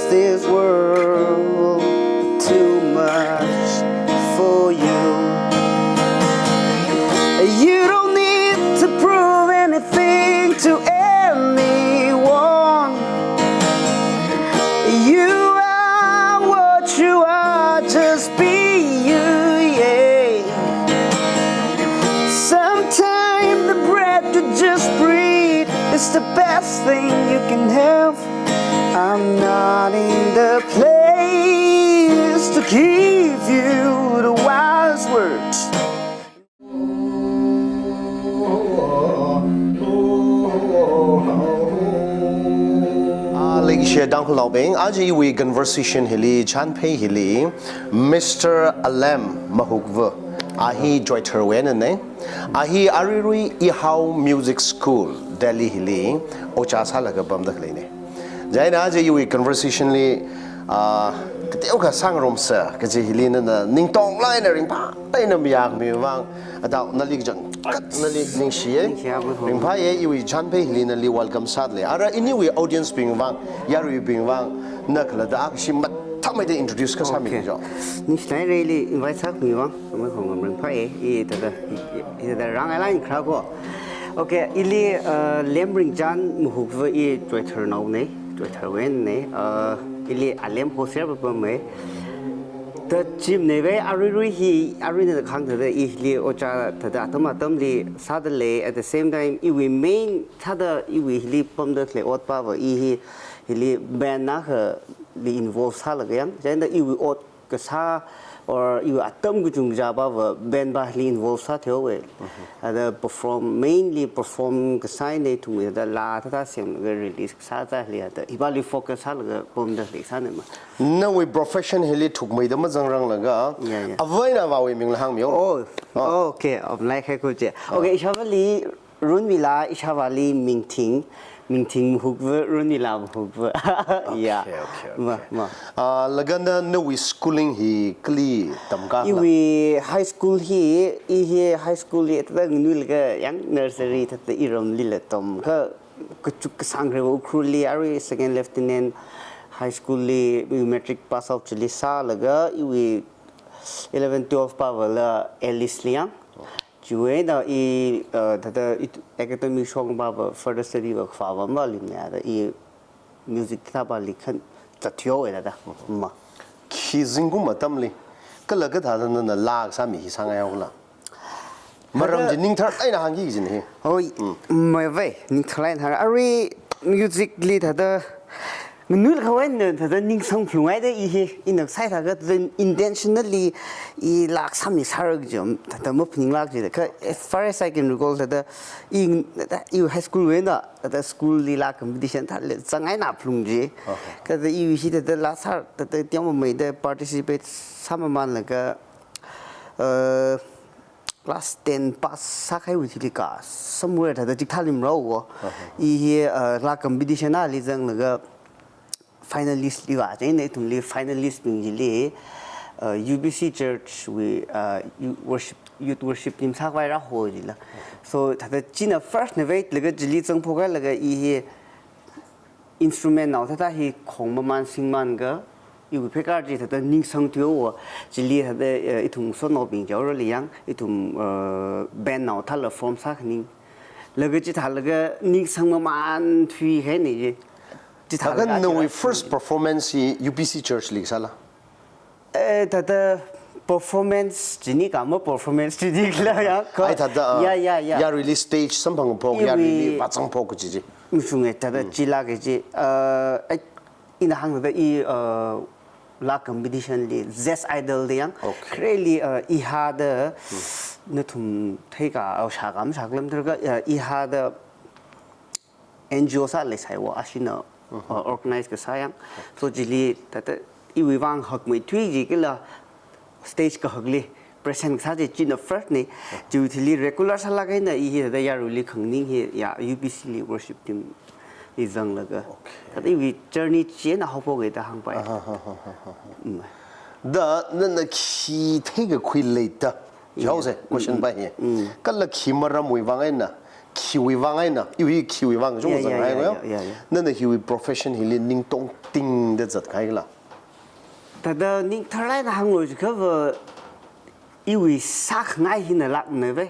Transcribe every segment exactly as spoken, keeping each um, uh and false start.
This world too much for you. You don't need to prove anything to anyone. You are what you are, just be you, yeah. Sometimes the breath to just breathe is the best thing you can have. I'm not in the place to give you the wise words. Ah, leishiya Tangkhulnaobing, aja iwui conversation hili, chānphei hili, Mister Alem Mahukva, a hi Choitharwui einana. A hi aruirui Ihao Music School, Delhi hili, ojā sālaga pamda khaleina. Chieina aja iwui conversation li, ah, kateokha sāngarumsa, kaji hili nana ningtonglāk eina ringphālāk eina mayākhami vang, atao nali kachangkhat nali ningshiya. Ningshiya, bu. Ringphāya, iwui chānphei hili nali welcome sādalei. Ara iniwui audience bing vang, yaruibing vang, na khalatta akhashi mathāmeida introduce kasāmi Okay. jo. Ningshilākra ili invite sākhami vang, amei khongam ringphāya, i thāda, i, i thāda rāngailāk eina kharā ko. Okay, ili, uh, Lemringchan Mahukva, i Choitharnaona, Choitharwui einana, uh, ili Alem Hostel papamma. Thāda chimnei vai aruirui hi, aruina thāda khang thāda ili ojā thāda atam atamli sādalei, at the same time, iwui main thāda iwui hili pamda khalei ot pava, i hi, hili band na akhali involve sālaga yang, chieina iwui ot kasā, or iwui atam kachungkha pava band pali involve sāthuihaowa. Mhm. Thāda perform, mainly perform kasā eina ithumwui thāda laa thāda semlaga release kasā thāda hili thāda, hipali focus sālaga pamda khalei sāna ma. Nawui profession hili thukmeida mazangranglakha, Yeah, yeah. avā eina avāwui mingla hāngmiyo. Oh, Oh. okay, um, like hai ko je. Ah. Okay, ishāvāli Runmila, ishāvāli Mingthing, Mingthing Mahukva, Runmila Mahukva. Yeah. Okay, okay, Ma, okay. ma. Ah, laga na, nawui schooling hi kali tamkhala? Iwui high school hi, i hi high school hi thāda nganuilaga yang nursery thāda iramlila tamkha, kachuk kasāng khareva Ukhrulli, arui second lieutenant high school li, iwui matric pass out chili sālaga, iwui eleven twelve pavala Alice li yang. Chiwui eina i, uh, thāda i academic shong pava further study va khavā va malimna da i music thāda pali khan zatthuihaowa thāda. Ma. Khi zingkum atamli, kala kathāda nana laa kasāmi hi sāngaihaokhala? Maram Thāda chi ningthar eina hāngki kajina hi. Hoi, Mm. mavai, ningthar eina hāng. Arui music li thāda nganuilakha eina thāda ningsang phalungngaida i hi, ina sāi thākha thāda intentionally i laa kasāmi sāra kajam, thāda maphaninglāk jida. Kha, as far as I can recall, thāda i, thāda i high school wui eina, thāda school li laa competition thāda zang eina phalung ji. Okay. Kha thāda iwui hi thāda laa sā, thāda tiang mameida participate sāmamanlaga, uh, class ten pass sākahaiwui thili ka, somewhere thāda chikathā lim rao wo. Uh-huh. I hi, uh, laa competition ali zanglaga finalist li va, chieina ithumli finalist bing chili, uh, U B C church wui, uh, youth worship, youth worship team sākhavai rāho jila. So, thāda china first na vai laga chili zangphokhailaga i hi instrument nao thāda hi khong maman singman kha, iwui phekar chi thāda ningsang thuihaowa, chili thāda, eh, ithum sonaobing jaorali yang, ithum, eh, band nao thāla form sākhaning. Laga chithālaga ningsang maman thuihaina ji. Chithālaga Thākha nawui chila first performance hi U B C church li sāla? Eh, thāda performance chini kha ma performance chini khala ya kha. Ai thāda, ah, Ya, ya, ya. yaruili stage samphang phok, Iwui yaruili vāzang phok kaji chi. Mashunga thāda Mm. chila kaji. Uh, ai, ina hāngda i, uh, laa competition li, Zest Idol da yang. Okay. Khareli, uh, i hāda, Mm. nathum theikha, uh, shākha mashākha lam tharkha, uh, i hāda N G O sālei saiwa, ashina, Mhm. uh, organize kasā yang. So chili, thāda, iwui vang hakmeithui ji kala stage kahakli present kasā chi china first na, chiwui thili regular sālaga eina i hi thāda yaruili khangning hi ya U B C li worship team li zanglaga. Okay. Thāda iwui journey china haophok da hāngpai. Aha, ha, ha, ha, ha. Mm. Da, nana khi theikakhui leida. Jihaosa, Yeah. question Mm, mm. pai hi. Mm. Kala khi maramwui vang eina, Khiwui vang eina, iwui khiwui vang chung Yeah, yeah, zanghai yeah, ko ya. yeah, yeah, yeah. Nana hiwui profession hili ning tongtingda zatkahai khala? Thāda ning tharlāk eina hānglu jiakhava iwui sākhangai hina lākna ve.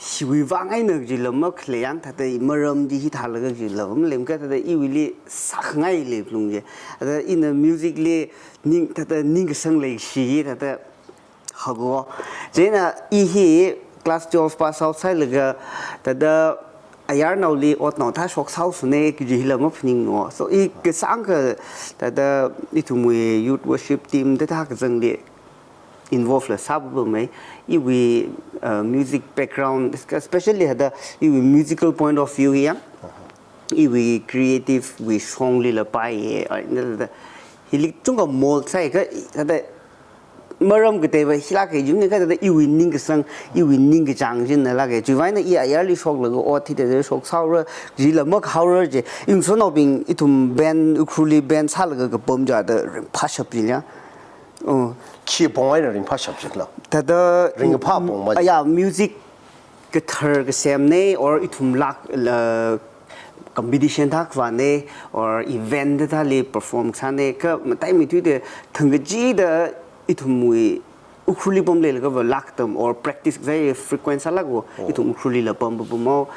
Hiwui vang eina jila makhalei yang thāda maram chi hithālaga jila maleimaka thāda iwuili sākhangai leiphalung je. Thāda ina music li ning thāda ningkasang leishi thāda hago. Chieina i hi class twelve pass out sālaga thāda ayarnaoli otnao thā shoksāhaosei kaji hila maphaningno. So i kasāngkha thāda ithumwui youth worship team thāda kazangli involve la sāpamei. Iwui, uh, music background, especially thāda iwui musical point of view hi yang. Iwui creative wui shonglila paiye. Ai, na thāda hili chungkha mold sāi kha thāda maram kateiva hilāka jimne kha thāda iwui ningkasang, iwui ningkachāng china lāka. Chiwui vang eina i ayarli shoklaga ot hithāda shoksāhaora, jila makahaora je. Iwui ngasotnaobing ithum band, Ukhrulli band sālaga kapam chida ringphāshap jila. Oh. Khi pong eina ringphāshap jikhala? Thāda Ringphā pong ma. Aya, music kathar kasemne, or ithum lāk, la, competition thākhavāne, or event thāli perform sāne, kha mataimeithuida thangkachida ithumwui Ukhrulli pamlei lakhava lāk atam, or practice zai frequent sālākva, Oh. ithum Ukhrulli la pam pammo,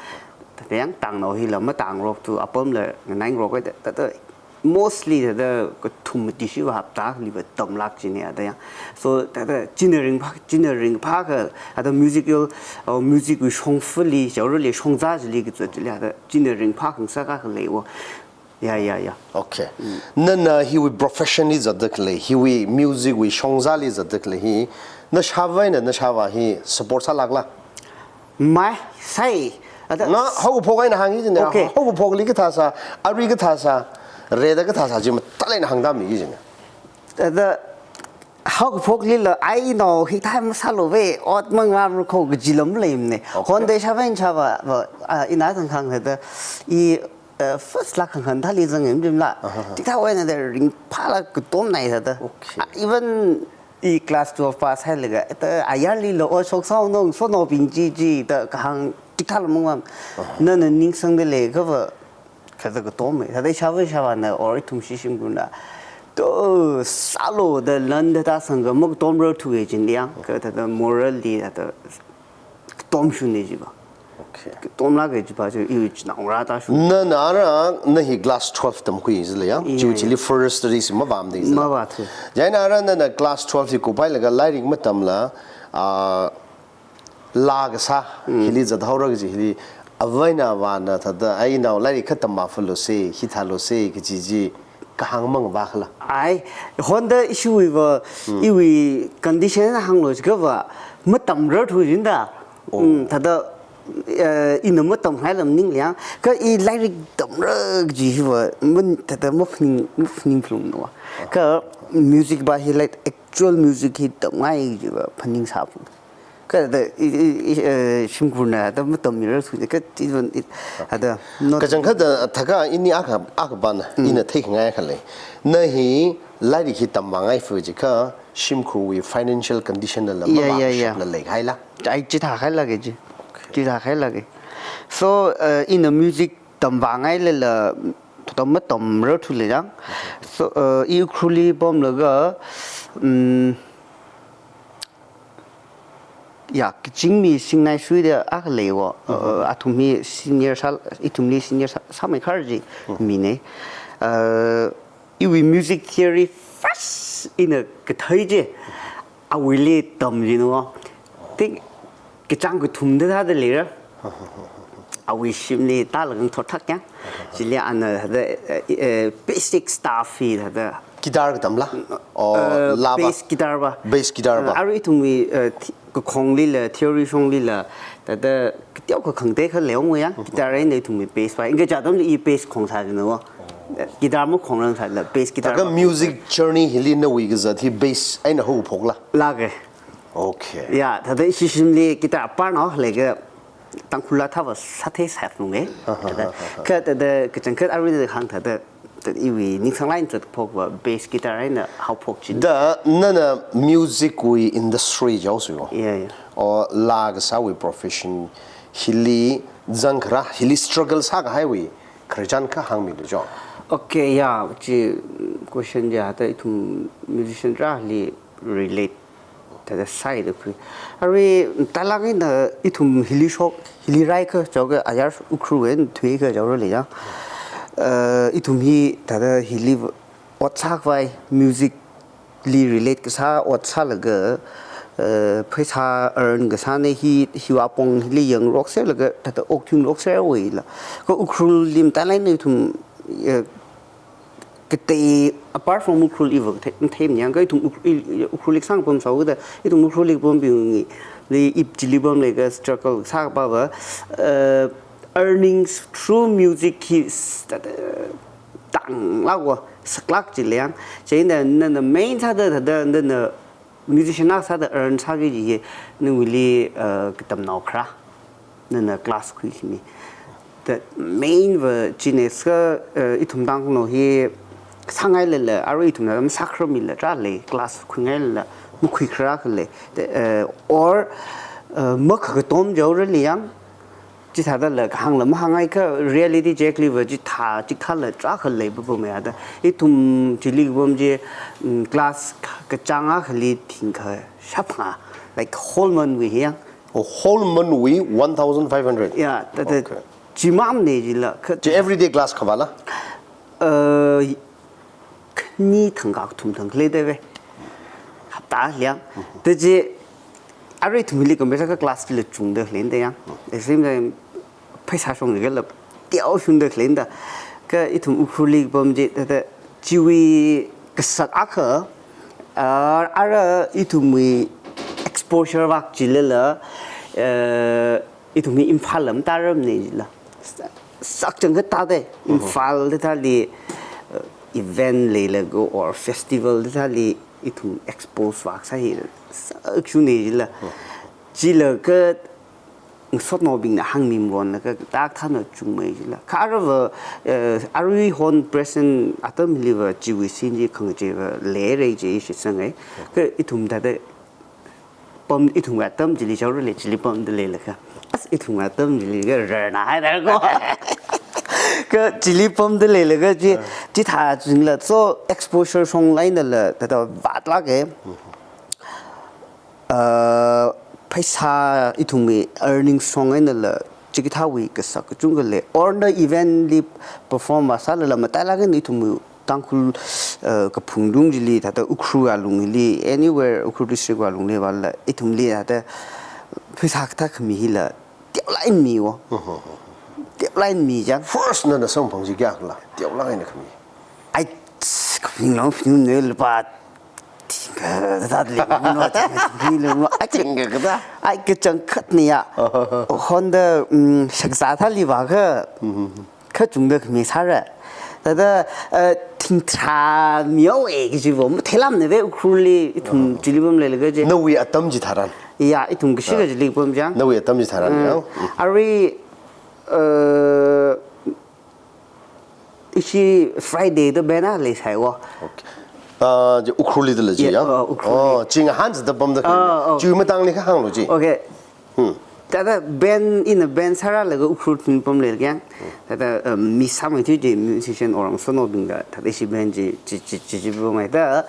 thāda yang tangnao hila matangrok tu apamla nganaingarok thāda, thāda mostly thāda kathum mati shiva hapta liva tamlāk jine thāda yang. So thāda china ringphā, china ringphākha thāda musical, uh, music wui shongfali, jaorali, shongza chili kazat chili thāda china ringphā khangasak akha leiwo. Ya, ya, ya. Okay. Nana hiwui profession li zatda khalei, hiwui music wui shongzali zatda khalei hi, nashāvā eina nashāvā hi support sālākla? Mai, sai. Thāda Na haokaphok eina hāngi jine, Okay. haokaphokli kathā sā, arui kathā sā, rida kathā sā chi mathālāk eina hāngda miki jine. Thāda haokaphoklila ainao hithā masālu ve, ot mangarum kho kajila maleimane. Okay. Honda shāvā eina shāvā, va, ah, ina thangkhang thāda, i, uh, first lāk khangkhan thāli zangem jimla. Aha. Thāda wui eina thāda ringphālāk katomnai thāda. Okay. Ah, even i class twelve pass sāhailaga, thāda ayarlila ot shoksāhaono, ngasotnaobing chi chi, thāda kahāng thāla mangvam. Aha. Nana ningsangda leiakhava, thāda katomei. Thāda shāvā shāvāna, or ithum shimkhurna. To, sālu da lan thāda sangkha makatomrar thuwe jin liang, kha thāda morally thāda katomshunne jiva. Okay. Katomlāka jiva chi iwui chinaongarā thāshun. Nana ara, na hi class twelve tamkhui jile ya? Ya, Chiwui ya. chili further studies mavāmade jile? Mavāthu. Chieina ara nana class twelve hi kuphailaga lairik matamla, ah, laa kasā, Mm. hili zathaora kaji hili, avā eina avāna thāda, ainao lairik kha tamvāphaluse, hithāluse, kaji chi kahāng mangavākhala? Ai, honda ishiwuiva, Mm. iwui condition hānglu jiakhava, matamrar thu jinda. Oh. Mm, thāda, eh, ina matamngaila maningliang, kha i lairik tamra kaji hiva, man thāda maphaning, maphaningphalungno. Kha music va hi, like, actual music hi tamngai jiva phaningsāphalung. Kha thāda, i, i, i, eh, shimkhurna thāda matammirar thu, kha even it, thāda not Kachangkhat thāda thākha ini akha, akha bana, Mm. ina theikhangai akha lei. Na hi lairik hi tamvāngai fu jiakha, shimkhurwui financial condition la la Yeah, yeah, yeah. mavāshapla leikhaila? Ai, chithākhailāka ji. Okay. Chithākhailāka. So, eh, ina music tamvāngailala, thāda matamrar thule yang. So, eh, i Ukhrulli pamlaga, mm, ya, kaching mi Singnai Sui da akha leiwo. Mhm. Uh, athum hi senior sā, ithumli senior sā, sāmeikhar chi Mhm. mine. Uh, iwui music theory first ina kathei chi, awuili tam jino. Tik, kachāng kathum thāda leira. Awui shimli tālaga thotthak yang. Chili ana thāda, eh, eh, basic stuff hi thāda. Guitar katamla? Or Uh, lava? Bass guitar va. Bass guitar va? Uh, arui ithumwui, uh, thi-, kakhonglila, theory shonglila, thāda kateokha khangatei kha leongu yang, guitar eina ithumwui bass va. Inga chatamli i bass khongsā jino. Uh, guitar makhongrangsāla, bass guitar Thākha va. music journey hili nawui kazat hi bass eina haophokla? Lāka. Okay. Ya, thāda ishi shimli guitar parnao leiakha Tangkhul laa thāva sāthei sāphalunge. Thāda, kha thāda kachangkhat arui thāda hāng thāda, thāda iwui ningsanglāk eina zatphok va bass guitar eina haophok jin. Da nana music wui industry jaosuiwo. Yeah, yeah. Or laa kasāwui profession hili zangkharā, hili struggle sākahaiwui khararchan kha hāngmilu jo. Okay, ya, chi, mm, question ja ta ithum musician rāli relate thāda sāi da khui. Arui, talangina ithum hili shok, hili rai kha, chao kha ayar Ukhrul wen thui kha chao le ya. Eh, ithum hi thāda hili ot sākhavai, music li relate kasā ot sālaga, eh, pheisā earn kasāna hi, hiwui apong hili yangrok sālaga, thāda okthungrok sāwuila. Kha Ukhrul li matalangina ithum, eh, katei, apart from Ukhrul iva the-, theimyang kha ithum Uk-, i-, Ukhrul li sangpamsāhaoda, ithum Ukhrul li pambi ngi, li ip chili pamlaga struggle sākapava, eh, earnings through music hi s-, thāda, tanglākva, saklāk chi leiya. Chieina nana main sāda, thāda, nana musician akha sāda earn sāki kaji hi, nawuili, uh, katamnao kharā, nana class khuikhami. That main va china sā, uh, ithum Tangkhulnao hi sāngailala, arui ithumna masākharamila, rāli class khuingailala, makhuikharā khalei. The, uh, or, uh, makhakatom jaorali yang, chithādala kahāngla mahāngngai kha reality check liva chithā, chithāla tarākha lei papamaya da. Ithum chili kapam chi, mm, class ka-, kachāng akhali thingkha shāphangā, like, whole month wui hi yang. Oh, whole month wui one thousand five hundred? Ya, thāda, okay, chimamna chila, kha chi everyday class khavāla? Uh, khani thangkha kathum thang khalei da ve. Hapta liang. Mhm. Da chi, arui ithumli compare sākha class chila chungda khalei da yang. At the same time, pheisā shong kala teoshungda khalei da. Kha ithum Ukhrul li pam chi, thāda chiwui kasak akha, ah, ara ithumwui exposure vak chilala, eh, ithum hi Imphal lam tarāmna chila. Sak chang kha thāda, mhm, Imphal thāda thāli, uh, event leilaga or festival thāda thāli ithum expose vak sāhi sakshuna chila. Mhm. Chila kha ngasotnaobingna hāngmi maronlaga tak thāna chungmei chila. Kha arava, uh, arui hon present atamliva chiwui scene chi khangacheiva leira chi shitsangai. Kha ithum thāda pam, ithumwui atam chili chaorale, chili pamda leilakha. As ithumwui atam chili kha rarna haidar ko. Kha chili pamda leilakha chi, ah, chithā chingla, so exposure shong leinala, thāda vātlāka. Ah, pheisā ithumwui earnings shong einala, chikathāwui kasak kachungkha lei. Or na event li perform vāsālala, matalangina ithumwui Tangkhul, uh, kaphungdung chili, thāda Ukhrul alungli, anywhere Ukhrul district alungli vāla, ithumli thāda pheisā kathā khami hila, teolāk eina miwo. Mhm. Teolāk eina mi chang. First nana samphang chi kayākhala, teolāk eina khami? Ai, khami long phim ne lupā. Thingkha thāda lei, no, thingkha thingkha lei, no. Ai, thingkha kathā. Ai, kachangkhatna ya. Aha. Honda, mm, shakzā thāli vākha. Mhm. Kachungda khami sāra. Thāda, eh, thingtharā mihaowa kajiva matheilāmana ve Ukhrulli ithum, aha, chili pam leilaga chi. Nawui atam chitharan? Ya, ithum kashi, ah, kachili pam chang. Nawui atam chitharan, mm, ya? Mm. Arui, eh, ishi Friday da band akha leisai wo. Okay. Ah, chi Ukhrulli da lei chi, ya, ya? Ah, Ukhrulli. Oh, chi ngahān sāda pamda khalei. Ah, oh. Chi matangli kha hānglu chi. Okay. Hmm. Thāda band, ina band sārālaga Ukhrul thing pam lei kayang. Hmm. Thāda, um, mi sāmeithui chi musician or ngasotnaobingda, thāda ishi band chi, chi, chi, chi, chi pammeida.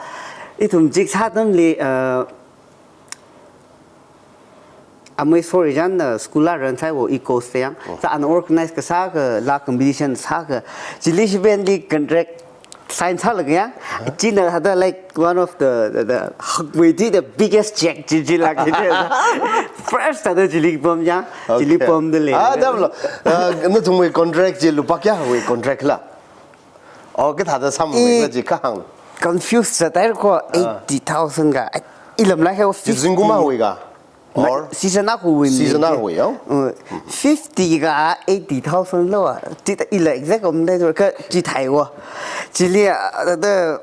Ithum chik sā atamli, uh, amei sorry chang, uh, school la run sāi wo Eagles da yang. Oh. Thāda unorganized kasā kala competition sākha. Chili ishi band li contract sign sālaga yang. Huh? China thāda, like, one of the, the, the, hakmeithui the biggest check chi, chi lāka chi. First thāda chili pam yang, chili, okay, pamda lei. Ah, da lo. Ah, nathumwui contract chi lupā kayāwui contract la? Oh, kathāda sāmamei, i, kaji kahāng. Confuse sāthaira ko, ah, eighty thousand ka. Ai, ilam la heo chi fifty. Zingkum akhawui ka? Or? Season akhawui. Season akhawui, ya? Uh, fifty ka eighty thousand lo, ah. Chithā ila exact om dai kha chithāi wo. Chili, ah, da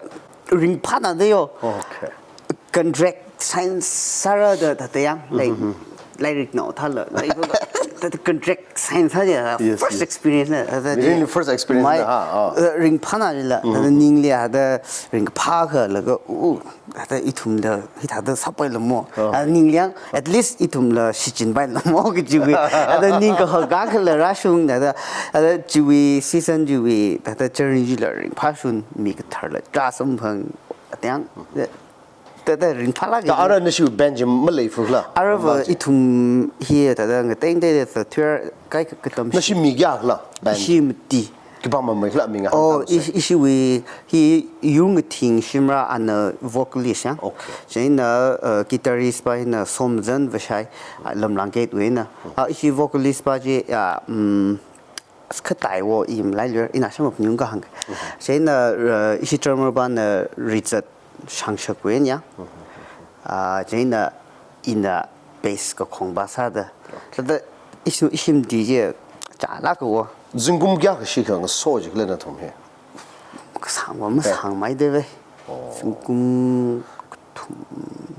ringphāna da yo. Okay. Contract sign sāra da, da, da yang, like, mm-hmm, lairik nao thāla, like, thāda contract sign sāja, Yes, first yes. Experience na, thāda Really first experience mai, na, ha, ha. uh, ringphāna jila, thāda ningli thāda ringphā kha laga, uh, thāda ithumla, hithāda sāpailamo. Thāda ningliang, at least ithumla shichinpailamo kajiwui. Thāda ning kahaka khala rāshung, thāda, thāda chiwui season chiwui, thāda journey chila ringphāshun, mi katharla chāsamphang, atang, thāda ringphāla. Thāda ara nashi band chi maleiphukla. Arava ithum hi thāda ngateng te te thir kai katam. Nashi mi kayākhala band? Ishi mati. Khipā mamei khala mi nga Oh, hāngkāmsa. Ishi, ishiwui hi Yurngathing Shimrah ana vocalist yang. Okay. Chieina, uh, guitarist pa hina Somzan Vashai, uh, Lamlang Gateway na. Ah, ishi vocalist pa chi, ya, um, khatai wo i malailer, ina shama panyung kahāng. Chieina, uh, ishi drummer pana Richard Shangshakwen ya. Ah, chieina ina bass kakhong pa sāda. Thāda ishi, ishi mati chi chālāka wo. Zingkum kayākha shikha ngaso jikhala nathum hi? Kasāngva masāngmei de ve. Zingkum kathum,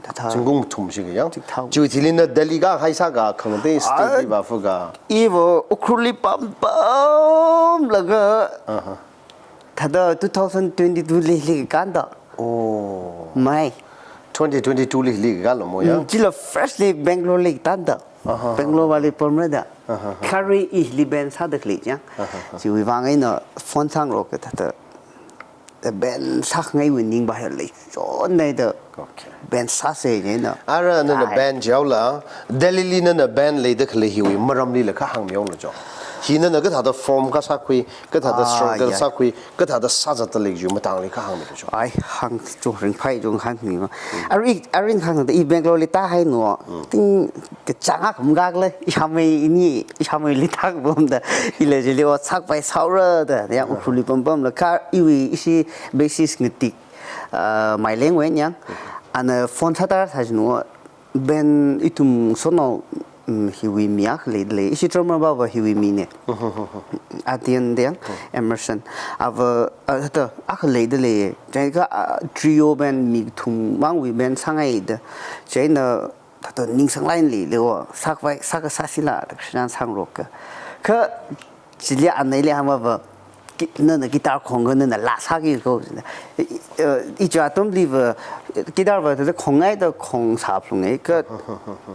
thāda. Zingkum kathum shikha yang? Chithā. Chiwui thili na Delhi kahai sākha khangatei state li vāphuka? Iva Ukhrulli pampamlaga. Aha. Thāda two thousand twenty-two li hili kanda. Oh. Mai. Twenty twenty-two li hili kala mo ya? Mm, chila first li Bangalore li tanda. Aha. Bangalore vāli pamrada. Aha. Khare i hili band sāda khalei chang. Aha. Chiwui vang eina phone sāngarok ka thāda. Band sāngaiwui ningva ya lei. Chonnaida. Okay. Band sāsa jina. Ara nana band jihaola, Delhi li nana band leida khalei hiwui maramlila kha hāngmihaolu cho. Hi nana kathāda form kasākhui, kathāda struggle sākhui, kathāda sāzatda lei kaji matangli kha hāngmilu cho. Ai, hāng cho ringphai cho hāngmi ma. Ari, ari hāngda i Bangalore li tāhainu. Ting kachāng akha makakle, i shamei ini, i shameili tākapamda, ila chili o sākpai sāhaora da, ya Ukhrulli pampamla kha iwui ishi bassist ngatik, ah, Mailengwui yang, ana phone sāda sāchinu, band ithum sono, mm, hiwui mi akha leilei, ishi drummer pava hiwui mine. Atian deng, Emerson. Ava, ah, thāda, akha leidalei. Chieina kha, ah, trio band mi kathum mangwui band sāngaida. Chieina, thāda ningsānglāk eina leileiwo, sākhavai, sākha sāsila, da kashanan sāngarok ka. Kha, chili ana ili hāngva, ki-, nana guitar khongkha nana laa sāki ko. I, i, eh, ichu atamliva, guitar va thāda khongngaida khongsā phalungngai, kha,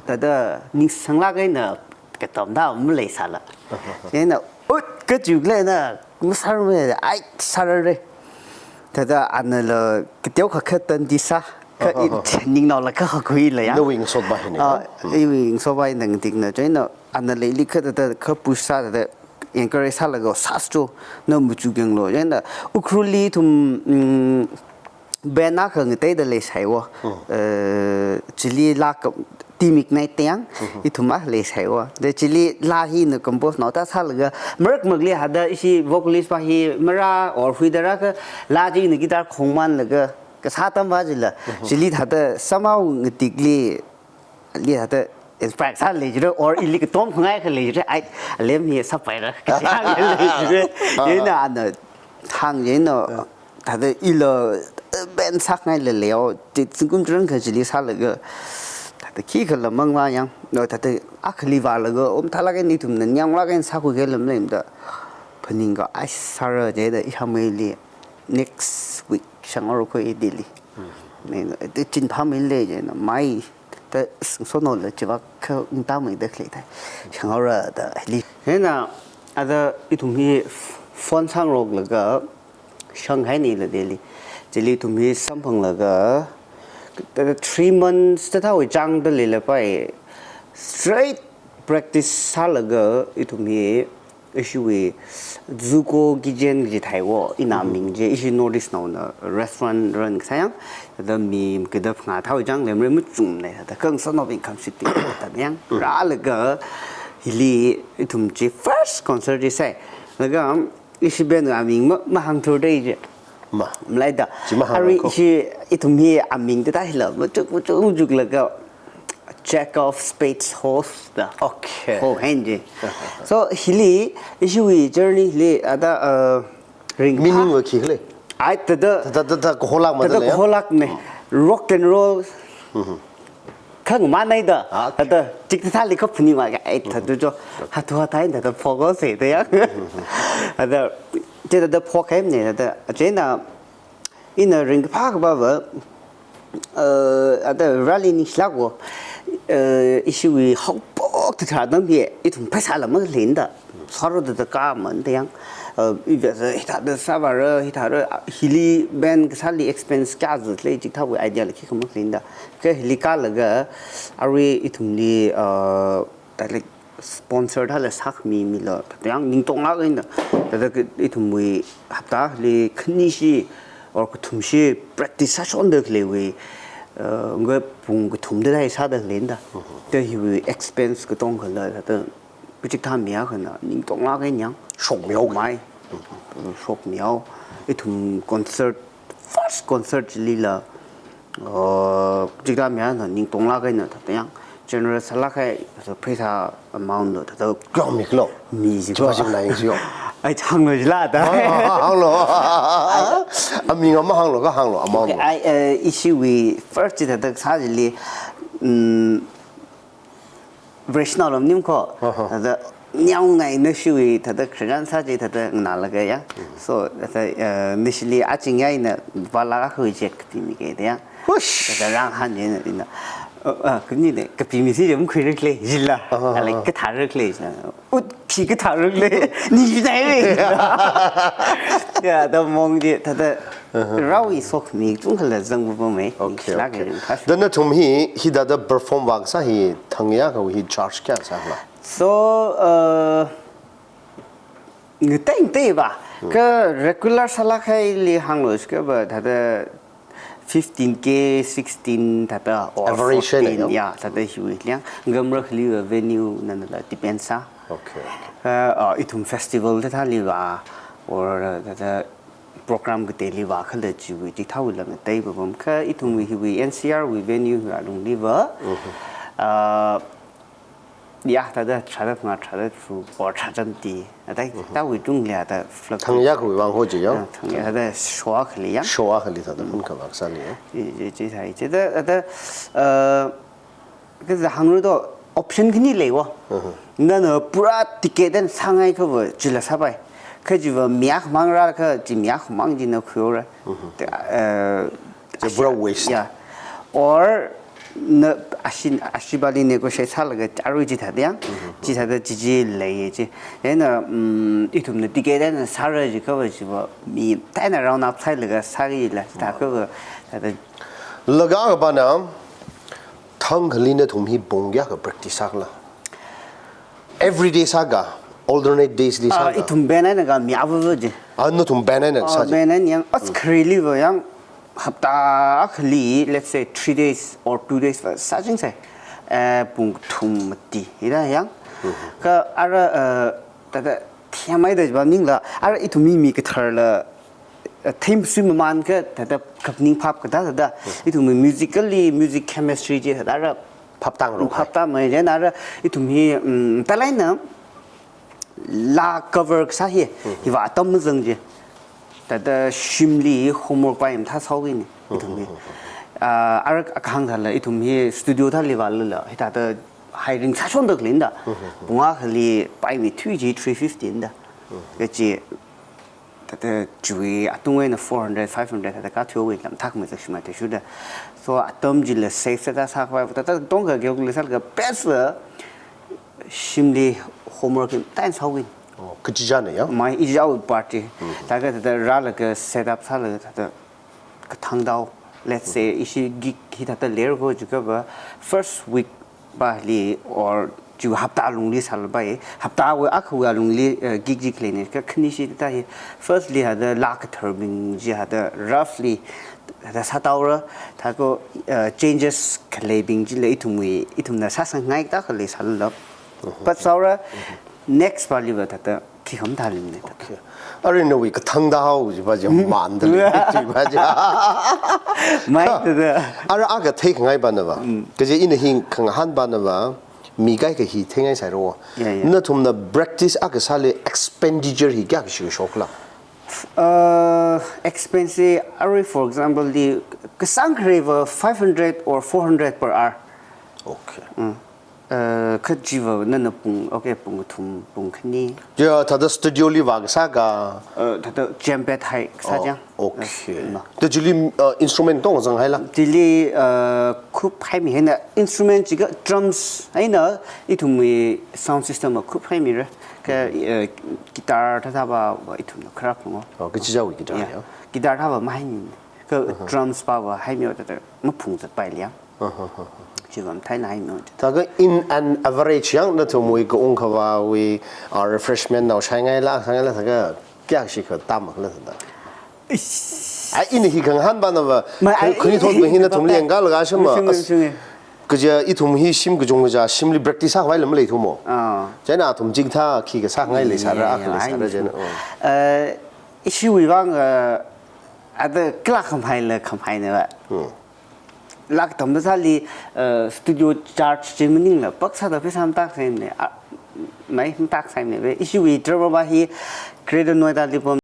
thāda ningsānglāk eina katamda maleisāla. Chieina, ut, kachu khalei na, masārmei, ai, sārare. Thāda anala kateo kha kha tandi sā, kha i ningnaola kha hakhuila ya. Nawui ngasotpa hina. Ah, iwui ngasotpa hina ngatikna, chieina anala ili kha thāda kha push sā thāda encourage sālaga sāscho, na machuk yanglu. Chieina Ukhrulli ithum, mm, band akha ngateida leisaiwo. Eh, chili laa ka Team Ignite te yang, ithum akha leisaiwo. Da chili laa hi na compose naoda sālaga, marak marakli thāda ishi vocalist pa hi marā or huida rākha, laa chi na guitar khongmanlaga, kasā atamva chila, chili thāda somehow ngatikli, li thāda inspire sālei jira, or ili katom khangai khalei jira, ai, alem hi sāpaira, kaji hānglei jira. Chieina ana hāng chieina, thāda ila, eh, band sāngailei leiwo, chi zingkum tharan kha chili sālaga, thāda khikhala mangva yang, no, thāda akhali vālaga, om thālāk eina ithumna ningyānglāk eina sākhuikhala maleimada, phaningkha, ai, sāra jida, i shameili, next week, shānghaora kho i Delhi. Nei, te chin phameilei jina, mai, te singsonola chiva kha ngta meida khalei thai. Shānghaora da, li. Hina, ada ithum hi phone sāngaroklaga, shānghainila Delhi. Chili ithum hi samphanglaga, te three months thāthāwui chāngda leilapai, straight practice sālaga, ithum hi, ishiwui Zuko Kitchen kaji theiwo, ina ming chi, ishi North East naona restaurant run kasā yang, thāda mi kida phangā thāwui chāng lemre machukmana, thāda khangasonaobing khamshitbing, thāda yang, rālaga, hili ithum chi first concert chi sai, laga, ishi band aming ma, mahāngthurda chi. Ma. Maleida. Chi mahāng Arui ko. Ishi ithum hi aming thāda hila, machuk, machuk, machuklaga, Jack of Spades host da. Okay. Ho hen chi. So, hili, ishiwui journey hili, ada, uh, ring Meaning va khi khalei? Ai, thāda. Thāda, thāda, kaholak ma thāda da lei, ya? Kaholakna. Rock and roll. Mm-hmm. kha ngamānhaida. Ah, okay. Thāda chikathāli kha phaningva, ai, thāda jo, hāthu hāthāi thāda phokhaosei da ya. Thāda, chithāda phokhaimana, thāda, chieina, ina ringkaphā kaphāva, eh, thāda rali ningshilākva, eh, ishiwui haophok tharan atam hi, ithum pheisāla maleida. Sāro thāda kāmanda yang, eh, iva sā, hithāda sāvāra, hithāra, hili band kasāli expense kayākha lei chikathāwui idea la khikha maleida. Kha hili kālaga, arui ithumli, eh, thāda, like, sponsor thāla sākhami mila, thāda yang ningtonglāk eina, thāda ka, ithumwui haptali khanishi or kathumshi practice sāshonda khaleiwui, eh, ngapung kathumda thāi sāda khaleina. Mhm. Thāda hiwui expense katongkhala, thāda kachikathā mi akhana ningtonglāk eina yang. Shokmihaomei. Shokmihao. Ithum concert, first concert lila, uh, kachikathā mi akhana ningtonglāk eina thāda yang generous sālāk kahai, so pheisā amount lo thāda. Kayākha mikhala? Mi chi chiva ko. Chingna yangsi yo. Ai, hānglu jila da. Ah, hānglu. Aming ama hānglu, kha hānglu, amount. Okay, lo. Ai, eh, ishiwui first chi thāda sā chili, mm, Vareshi naolā maning ko. Aha. Thāda nyāongai nashiwui thāda khararchan sā chi thāda nganālaga ya. Mm. So, thāda, eh, nashili aching ya ina vala hui check kapimikida ya. Hush! Thāda rāngahān chieina ina. Oh, ah, kani de, kapimisi chi makhuirakhala jila. Aha. Alai kathārakhala jila. Ut khi kathārakhala. Ni jidai le. Ya, thāda mong chi, thāda Aha. Rāwui sokhami chungkhala zangpapamei. Okay, okay. Ningshilāk eina ringphā. Thāda nathum hi, hithāda perform vākasā hi, thang kayākha hi charge kayākha sākhala? So, uh, ngatei ngateiva. Hmm. Kha regular sālāk kahaili hānglu jiakhava, thāda fifteen K, sixteen thāda, or average fourteen, na ya? Ya, thāda hiwui liang. Ngamra khaliva venue nala depend sā. Okay, okay. Kha, uh, ithum festival thāthāliva, or, uh, thāda program kateiliva khala chiwui chithāwui lam ngatei papam kha ithumwui hiwui N C R wui venue alungliva, mhm, ah, ya, thāda tharāda phangā, tharāda tharuk, or tharāda mati, athāda, mhm, thāwui chungli thāda fluctuate. Thang kayākhawui vang ho chi ya? Ah, thang kayā, thāda show akhali ya. Show akhali thāda, mm, phun kavak sāli ya. I, i, chi thāi, chi thāda, thāda, ah, Kaja hānglu to option khani leiwo. Mhm. Nana pura ticket eina sāngaiakhava chila sāpai. Kha chiva mi akhamang rākha chi mi akhamang china khuihaora. Mhm. Te, eh, chi pura waste. Yeah. Or na ashi, ashibali negotiate sālaga arui chithāda yang. Mhm. Chithāda chi chi lei chi. Ena, mm, ithumna ticket eina sāra jiakhava chiva mi taina round up sālaga sākila. Chithākhava thāda. Laga kapana thangkhali nathum hi pung kayākha practice sākhala? Every day sākha, alternate days li, ah, sākha? Ithum band eina kha mi avāva chi. Ah, nathum band eina, ah, sā chi. Band eina yang, as, mm, khareliva yang, hapta akhali, let's say, three days or two days va sāchingsai. Eh, pung kathum mati, hithā yang. Mhm. Kha ara, eh, thāda themai da ba ningla, ara ithum mi, mi katharla, eh, themsui mamān kha, thāda kaphaning phap kathā thāda, ithum musically, music chemistry chi thāda ara phaptāngarok. Phaptāmei, then ara ithum hi, mm, thālaina, laa cover kasā hi, hiva atam mazang chi. Thāda shimli homework pai mathāsāhaowa ni, ithum hi. Ah, ara kahāng thāla, ithum hi studio thāli vālala, hithāda hiring sāshonda khalei da. Pung akhali paimei thui chi three fifty da. Kachi, thāda chiwui atung eina four hundred, five hundred thāda kathuiwui lam thak mazak shimān te shuda. So atam chila safe sāda sākhavai, thāda tongkha kayok le sālaga best la shimli homework hi tain sāwui. Oh, kachichāna ya? Mai ichāwui party. Thākha thāda rālaga set up sālaga thāda kathāngdao. Let's say, ishi gig hithāda leira ko jiakhava first week pali or chi hapta lungli sālapai, hapta wui akhawui alungli, eh, gig chi khaleina, kha khanishi thāda hi, firstly thāda laa katharbing chi thāda roughly thāda sātaora, thākha, eh, changes khaleibing chila ithumwui, ithumna sāsangngai thākha khalei sālala. But sāora, next paliva thāda khi khamathā lingna. Okay. Arui nawui kathāngdao jiva chi mānda lei jiva chi. Mai thāda. Ara akha theikhangai panava. Kaje ina hi khangahān panava, mi kaikha hi theingai sāhaira. Yeah, yeah. Nathumna practice akha sāli expenditure hi kayākha shokhala? Uh, expense arui, for example, li kasāng khareva five hundred or four hundred per hour. Okay. Mm. Uh, kha chiva nana pung, okay, pung kathum, pung khani. Ya, thāda studio li vākasā ka? Uh, thāda jam pad hai kasā. Oh, chang. Okay. Uh, ma. Thāda chili, uh, instrument tongzang haila? Chili, uh, khup haimi haina instrument chiga drums haina ithumwui sound system a khup haimira. Kha, uh, guitar thāda va, va ithumna kharap ngo. Oh, kachichāwui guitar ya. Guitar thāda va mahaimi. Kha drums va va haimi thāda maphungzatpai liang. Chiva mathāi nai no. Thākha in an average yang nathumwui kaung khavāwui, ah, refreshment nao shaingaila, shaingaila thākha kayākha shi kha tam khala thāda. Ai, ina hi khangahān va na va, ma, ai, khani thot ma hi nathumli yangkalaga shim ma, shim, as-, shim. Kaja ithum hi shim kachungkha shimli practice sākhavai lam leithumo. Ah. Chieina athum chikathā khi kasāngai leisāra, ya, ya, akha leisāra ai, chieina. Oh. Uh, ishiwui vang, uh, ada kala khamhai la khamhai na va. Hmm. Lak tamda sāli, uh, studio charge chi maningla, pak sāda pheisā matākasāmana, ah, mai matākasāmana ve. Ishiwui drummer va hi Greater Noida li pam.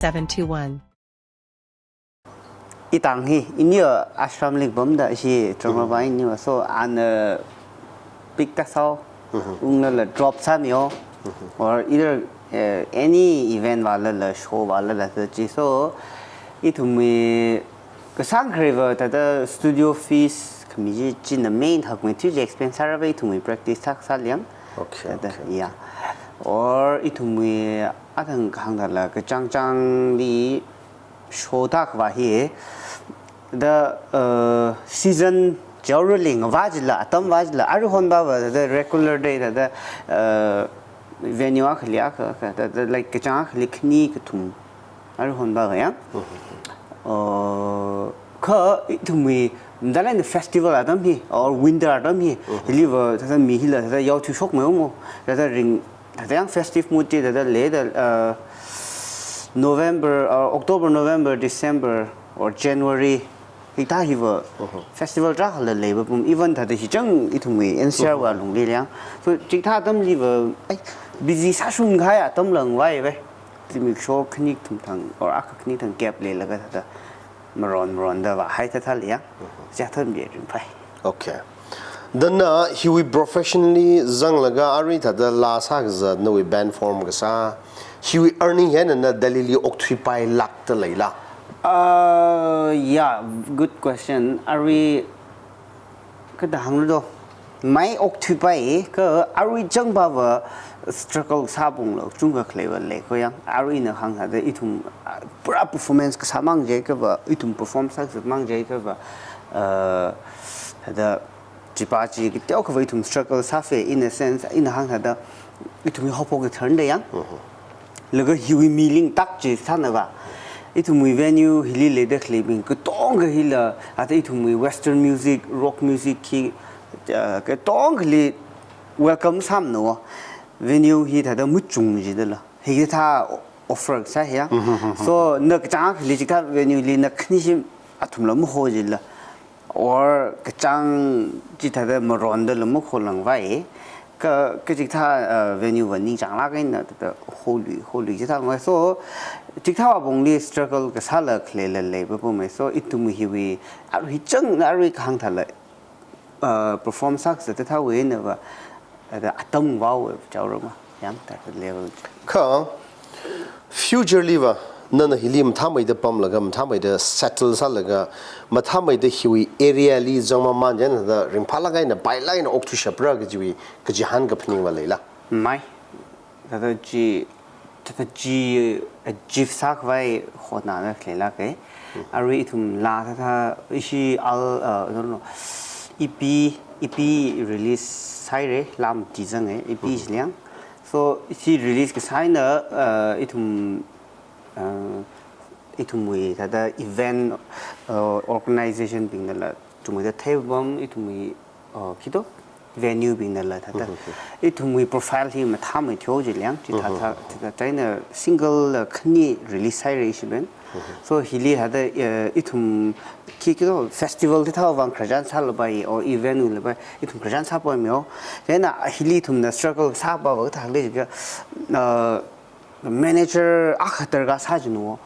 Seven two one. Itang hi, iniva ashram li pamda shi drummer va iniva, so ana pick ta sao, unglala drop sāmiyo, or either, eh, any event vālala, show vālala, so chi. So, ithumwui kasāngkhare va thāda studio fees khami chi, china main hakmeithui chi expense sāra va ithumwui practice sākasā liang. Okay, thāda, okay, okay. Yeah. Or ithumwui athang kahāng thāla kachāngchāngli show tākhavā hi, the, uh, season generally ngavā chila, atam vā chila, aruihon va va, the regular day, the, the, uh, venue akhali akha, akha, the, the, like, kachāng akhali khani kathum, aruihon va va yang. Uh, kha ithumwui, mdalai na festival atam hi, or winter atam hi, hili va, the, the, mi hila, the, the, yaothui shokmei mo, the, the, ring, thāda yang festive mood chi thāda lei da, uh, November, uh, October, November, December, or January, hithā hiva festival tarākhala leiva pam, even thāda hichang ithumwui N C R va lungli liang. So, chikathā atamli va, ai, busy sāshungkahai atam langvai vai. Zimiksho khani kathum thang, or akha khani thang gap leilaga thāda maron maronda vāhai thāthā liang. Chithāda mi ringphai. Okay. Then, uh, hiwui professionally zanglaga arui thāda laa sākazat nawui band form kasā, hiwui earning hi nana Delhi li okthuipailākda leila? Uh, yeah, good question. Arui kathāda hānglu do. Mai okthuipai, kha arui chang va va struggle sāpung lo, chungkha khalei va lei kho yang. Aruina hāng thāda ithum, uh, pura performance kasā mang jiakha va, ithum perform sākazat mang jiakha va, uh, thāda chipa chi kateokha va ithum struggle sāfe, in a sense, ina hāng thāda ithumwui haophok kathar da yang. Laga hiwui mi lingtak chi sāna va. Ithumwui venue hili leida khaleibing katongkha hila, ata ithumwui western music, rock music hi, uh, katongkhali welcome sāmana va. Venue hi thāda machung jidala. Hikathā offer sā hi ya. So, na kachāng akhali chikathā venue li na khani shim athumla maho jila. Or kachāng chithāda marondala makholangvai. Kha, kha chikathā, uh, venue va ningchānglāk eina thāda holui, holui chithā ngai. So, chikathā va pongli struggle kasāla khaleila lei va pamei. So, ithum hiwui, arui chang, arui kahāng thāla, uh, perform sākazat thāwui eina va, thāda atam vāwui chaorama, yang thāda level. Kha, future li va, Nana hili mathāmeida pamlaga, mathāmeida settle sālaga, mathāmeida hiwui area li zangmamān chieina thāda ringphālāk eina, pailāk eina okthuishapra kajiwui, kachihān kaphaning va leila? Mai. Thāda chi, thāda chi, eh, achieve sākhavai hotnada leilāka. Arui ithumla thāda ishi al, uh, I don't know, E P, E P release sāhaira, laa mati zanga, E P chiliang. So, ishi release kasā eina, uh, ithum, uh, ithumwui thāda event, uh, organization bingnala, ithumwuida theipam, ithumwui, uh, khi to, venue bingnala thāda. Ithumwui profile hi mathāmei theo chiliang, chithā thā, chithā chieina single la khani release sāhaira ishi ben. So, hili thāda, uh, ithum khi, khi to, festival thāda vang khararchan sālapai, or event wui lapai, ithum khararchan sāpaimeo. Chieina hili ithumna struggle sāpapa kathā lei jiakha, uh, manager akha darkar sā jinu.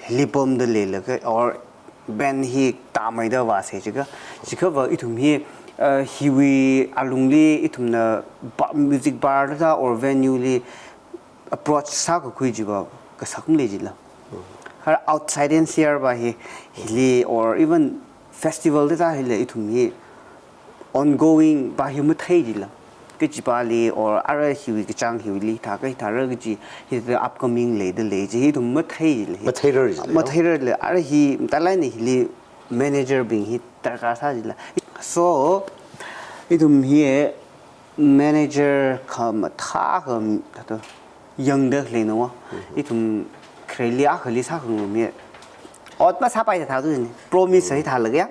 Hili pamda leilaga, or band hi tāmeida vāsa jiakha, jiakha va ithum hi, uh, hiwui alungli ithumna ba-, music bar thāda or venue li approach sākakhui chi va kasak malei jila. Kha outside N C R va hi, hili or even festival thāda hili ithum hi ongoing va hi mathei jila. Kachipāli or ara hiwui kachāng hiwuili thā kai thāra kaji hi the upcoming leida lei chi hi ithum mathei jila hi. Matheirar jila. Matheirar le, ara hi mathālāk eina hili manager bing hi darkar sā jila. So, ithum hi manager khamathā khamathā yangda leina wa. Ithum khareli akhali sākhangarum hi ot masāpai thāda ni. Promise hi thālaga ya.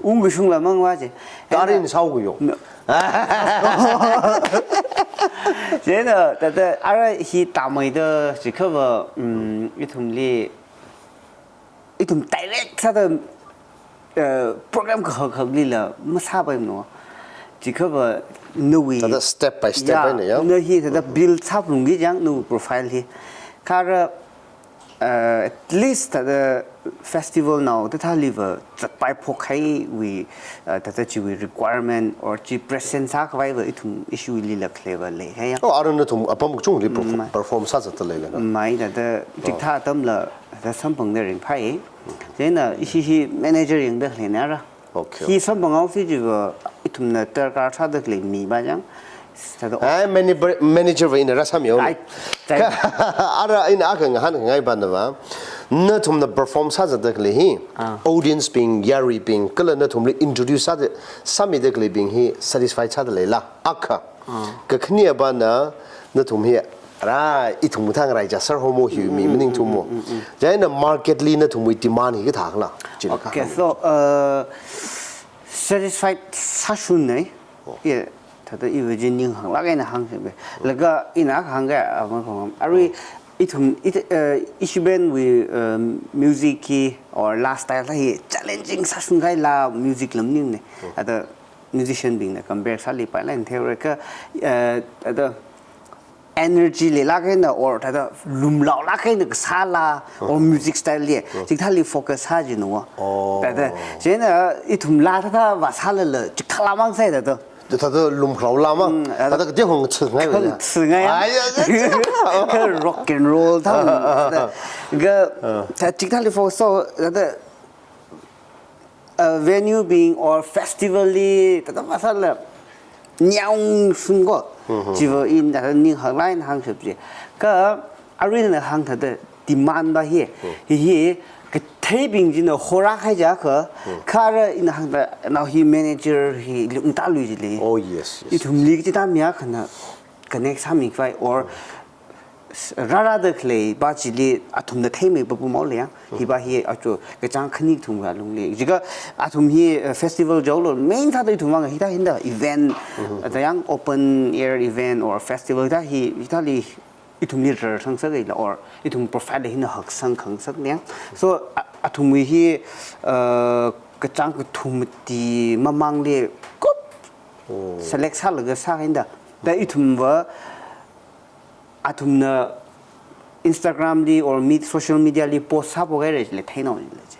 Ungkashungla mang va chi. Tarin sao kuyo. Chieina, thāda, ara hi tāmeida, jiakha va, mm, ithumli, ithum direct sāda, uh, program kahak haklila masāpaimano. Jiakha va nawui. Thāda step by step eina ya. Na hi thāda build sāphalungki chang nawui profile hi. Kha ara, uh, at least thāda festival nao thāthāli va zatpai phokhaiwui, uh, thāda chiwui requirement or chi present sākhavai va ithum ishi wuili lākle va leihai ya. Oh, ara nathum apam kachungli perf-, perform sāzatda leila na. Mai thāda chikathā atamla thāda samphangda ringphai. Chieina ishi hi manager yangda leina ra. Okay. Hi samphanghaosi chi va ithumna darkar sāda lei mi va chang. Thāda ai, manager, manager va ina rāsāmiyo. Ai, kha, ara ina akha ngahānngai va na va. Nathumna perform sāzatda lei hi. Ah. Audience bing, yaruibing, kala nathumli introduce sāda, sāmida leibing hi satisfied sāda leila. Akha. Ah. Kakhane va na, nathum hi, ara, ithum thang rai ja sar homo hi mi maningthumo. Chieina market li nathumwui demand hi kathāla. Chila kha. Okay, so, uh, satisfied sāshunna. Oh. Ye, thāda iva chi ning hānglāk eina hāngsa be. Laga ina hāngga, ah, ma khong. Arui, ithum, it, uh, ishi band wui, uh, music hi, or lifestyle hi, challenging sāshungkhaila music lam ning ne. Thāda musician bingna compare sāli pailāk eina theora kha, uh, thāda energy leilāk eina or thāda lumlaolāk eina kasāla or music style li, chikathāli focus sā jinu wa. Oh. Thāda, chieina ithumla thāda va sālala, chikathāla mang sai thāda. Thāda lumlaola mang. Mm, thāda thāda kaje hong chungai. Hong chungai. Ai, ya, ya, ya. Kha rock and roll thā. Thāda, kha, thā chikathāli focus so, thāda, uh, venue bing or festival li, thāda va sāla, nyang shun ko. Chi va ina thāda ning hānglāk eina hāngshap chi. Kha, arui na hāng thāda demand va hi. Hi hi, katheibing china horāhai jiakha, kha ara ina hāngda, nao hi manager hi lungtālui jile. Oh, yes, yes. Ithumli kaji tāmi akhana connect sāmikhavai or s-, rārāda khalei va chili athumna theimei va pumao le ya. Hi va hi achu kachāng khani kathum va lungli. Jiakha athum hi, uh, festival jaolo, main thāda ithum vang hithā hinda event, uh, thāda yang open air event or festival thā hi, hithāli ithumli rarsang sākaila or ithum profile hina haksang khangasak ne. So, a-, athumwui hi, uh, kachāng kathum mati mamangli kup select sālaga sāhaida. Thāda ithum va athumna Instagram li or med-, social media li post sāphokhai re le theina le chi.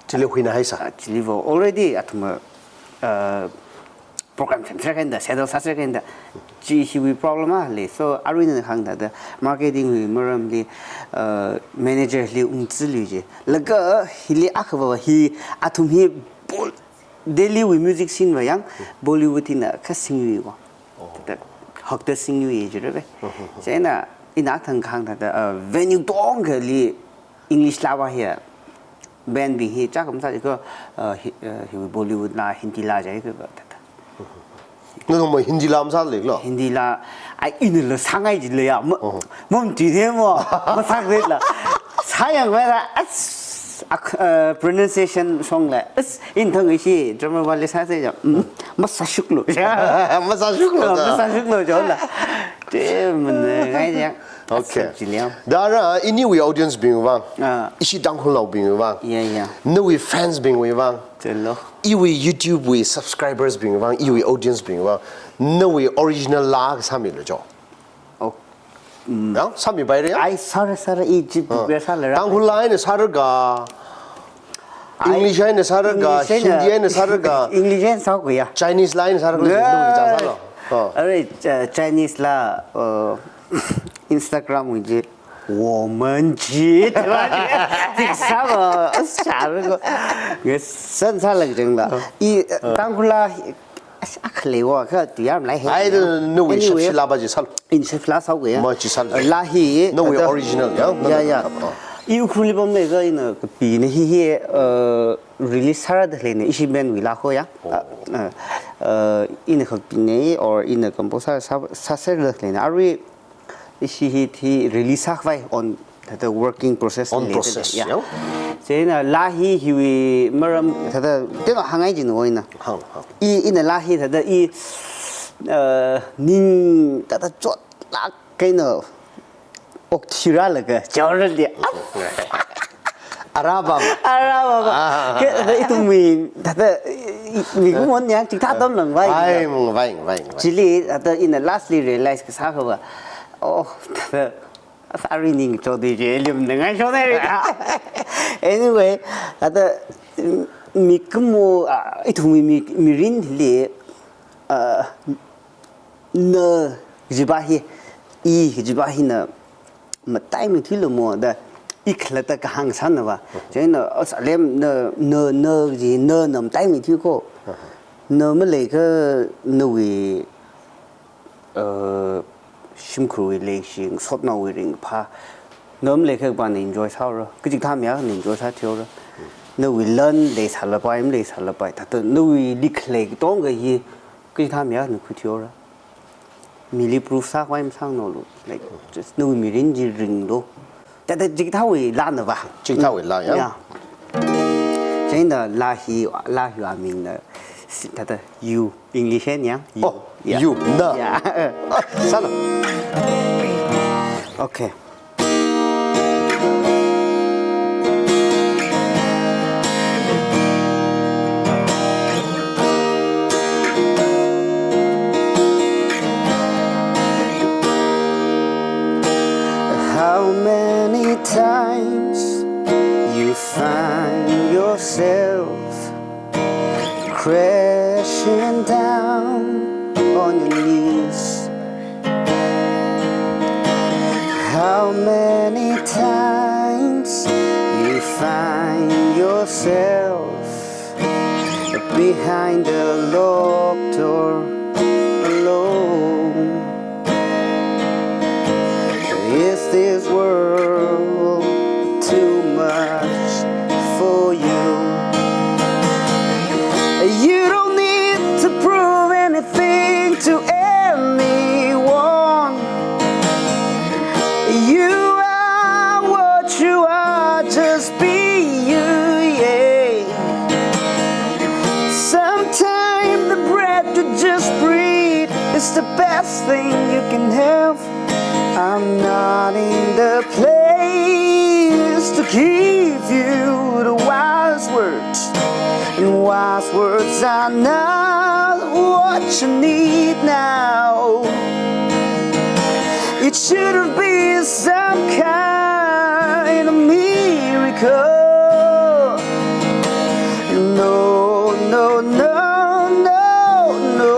Chili huina haisa. Ah, chili va already athum, uh, program semser kanda, settle sāser kanda. Chi hiwui problem a lei. So, aruina hāngda da marketing wui maramli, uh, manager li ungzilui je. Laga hili akhava hi athum hi Bol-, Delhi wui music scene va yang Bollywood hina kha singyui ko. Da hakda singyui je rebe. Chieina ina thang hāngda da, uh, venue tongkhali English laa va hi, band bing hi chakam sā ko, uh, hi, uh, hi Bollywood laa, Hindi laa jai ko, da. Nathum mo Hindi laa masālei lo? Hindi laa, ai, ina lo sāngai ji le ya, mo, mo mti the mo, masākle la. Sāyangmara, as, ak-, uh, pronunciation shong le, as, in thang ishi, drama va le sāse ja, mm, masāshuk lo ja. Masāshuk lo ja. Masāshuk lo ja la. Te, man, ngai ja. Okay. As, ji liang. Dara, iniwui audience bing vang. Ah. Ishi Tangkhul lao bing vang. Yeah, yeah. Nawui fans bing vang. Chalo. Iwui YouTube wui subscribers bing vang, iwui audience bing vang. Nawui original laa sāmi lo jo. Oh. Mm. Yang, sāmi bai re yang? Ai, sorry, sorry, i ji Ah. prepare sāla ra. Tangkhul laa eina sāra ga. Ai, English eina sāra ga, English eina, Hindi eina sāra ga. English eina sākuya. Chinese laa eina sāra ga, Yeah. nawui chang sālo. Ah. Are, uh, Chinese laa, uh, Instagram wui ji. 我们去, tiksaba, as, chara ko. Nge san sālak jeng la. I, uh, Tangkhul laa, as, akhale wa, kha tu yar lai he. Ai, nawui Anyway, shapshi laa va ji sālo. In shapshi laa sākuya. Ma ji sālo. Laa hi, Nawui thāda original, ya? Yeah, yeah. Ah. I Ukhrul li pamle ka ina kapina hi hi, uh, release sāra da leina, ishi band wui laa ko ya. Oh. Uh, uh, uh, ina kapina or ina compose sā, sā, sāser da leina. Arui ishi hi thi release sākhavai on thāda working process On le process, thāda, yeah. yeah. Chieina laa hi hiwui maram thāda, teno hāngai jin wui na. Hāng, hāng. I, ina laa hi thāda i, uh, ning thāda chotlak kaina okthira laga, chora dia. Araba. Araba ba. Ah. Ke, thāda ithumwui, thāda, i, i, mikumon yang chithā tam lang vai. Vai, vai, vai, vai. Chili, thāda ina lastly realize kasā kha va. Oh, thāda, sorry ning chodi je, lim na ngai shonai re. Anyway, thāda, mikumo, ah, ithumwui mi, mirin li, ah, na, jiba hi, i, jiba hina, matai mi thilo mo da, i khalatta kahāng sāna va. Chieina, as alem na, na, na ji, na, na matai mi thi ko. Na malei kha nawui, uh, shimkhurwui leishing, sotnaowui ringphā. Na malei kha pa na enjoy sāra. Kachikathā miya na enjoy sā thiora. Nawui lan leisālapai, maleisālapai. Thāda nawuili khalei tongkha hi, kachikathā miya na khuithiora. Mili proof sākhavai masāngnolu. Like, just nawui mirin ji ringlu. Thāda chikathāwui laana va. Chikathāwui laa, ya? Yeah. Chieina laa hi, laa hiwui ming na, si, thāda you, English eina ya? You. Oh, Yeah. you, na. Yeah. Ah, sālo. Okay. How many times you find yourself crashing down on your knees? How many times you find yourself behind a locked door alone? Is this world too much for you? You don't need to prove anything to anyone. You are what you are, just be you, yeah. Sometimes the breath to just breathe is the best thing you can have. I'm not in the place to give you the wise words, and wise words are not what you need now. It should have been some kind of miracle. No, no, no, no, no.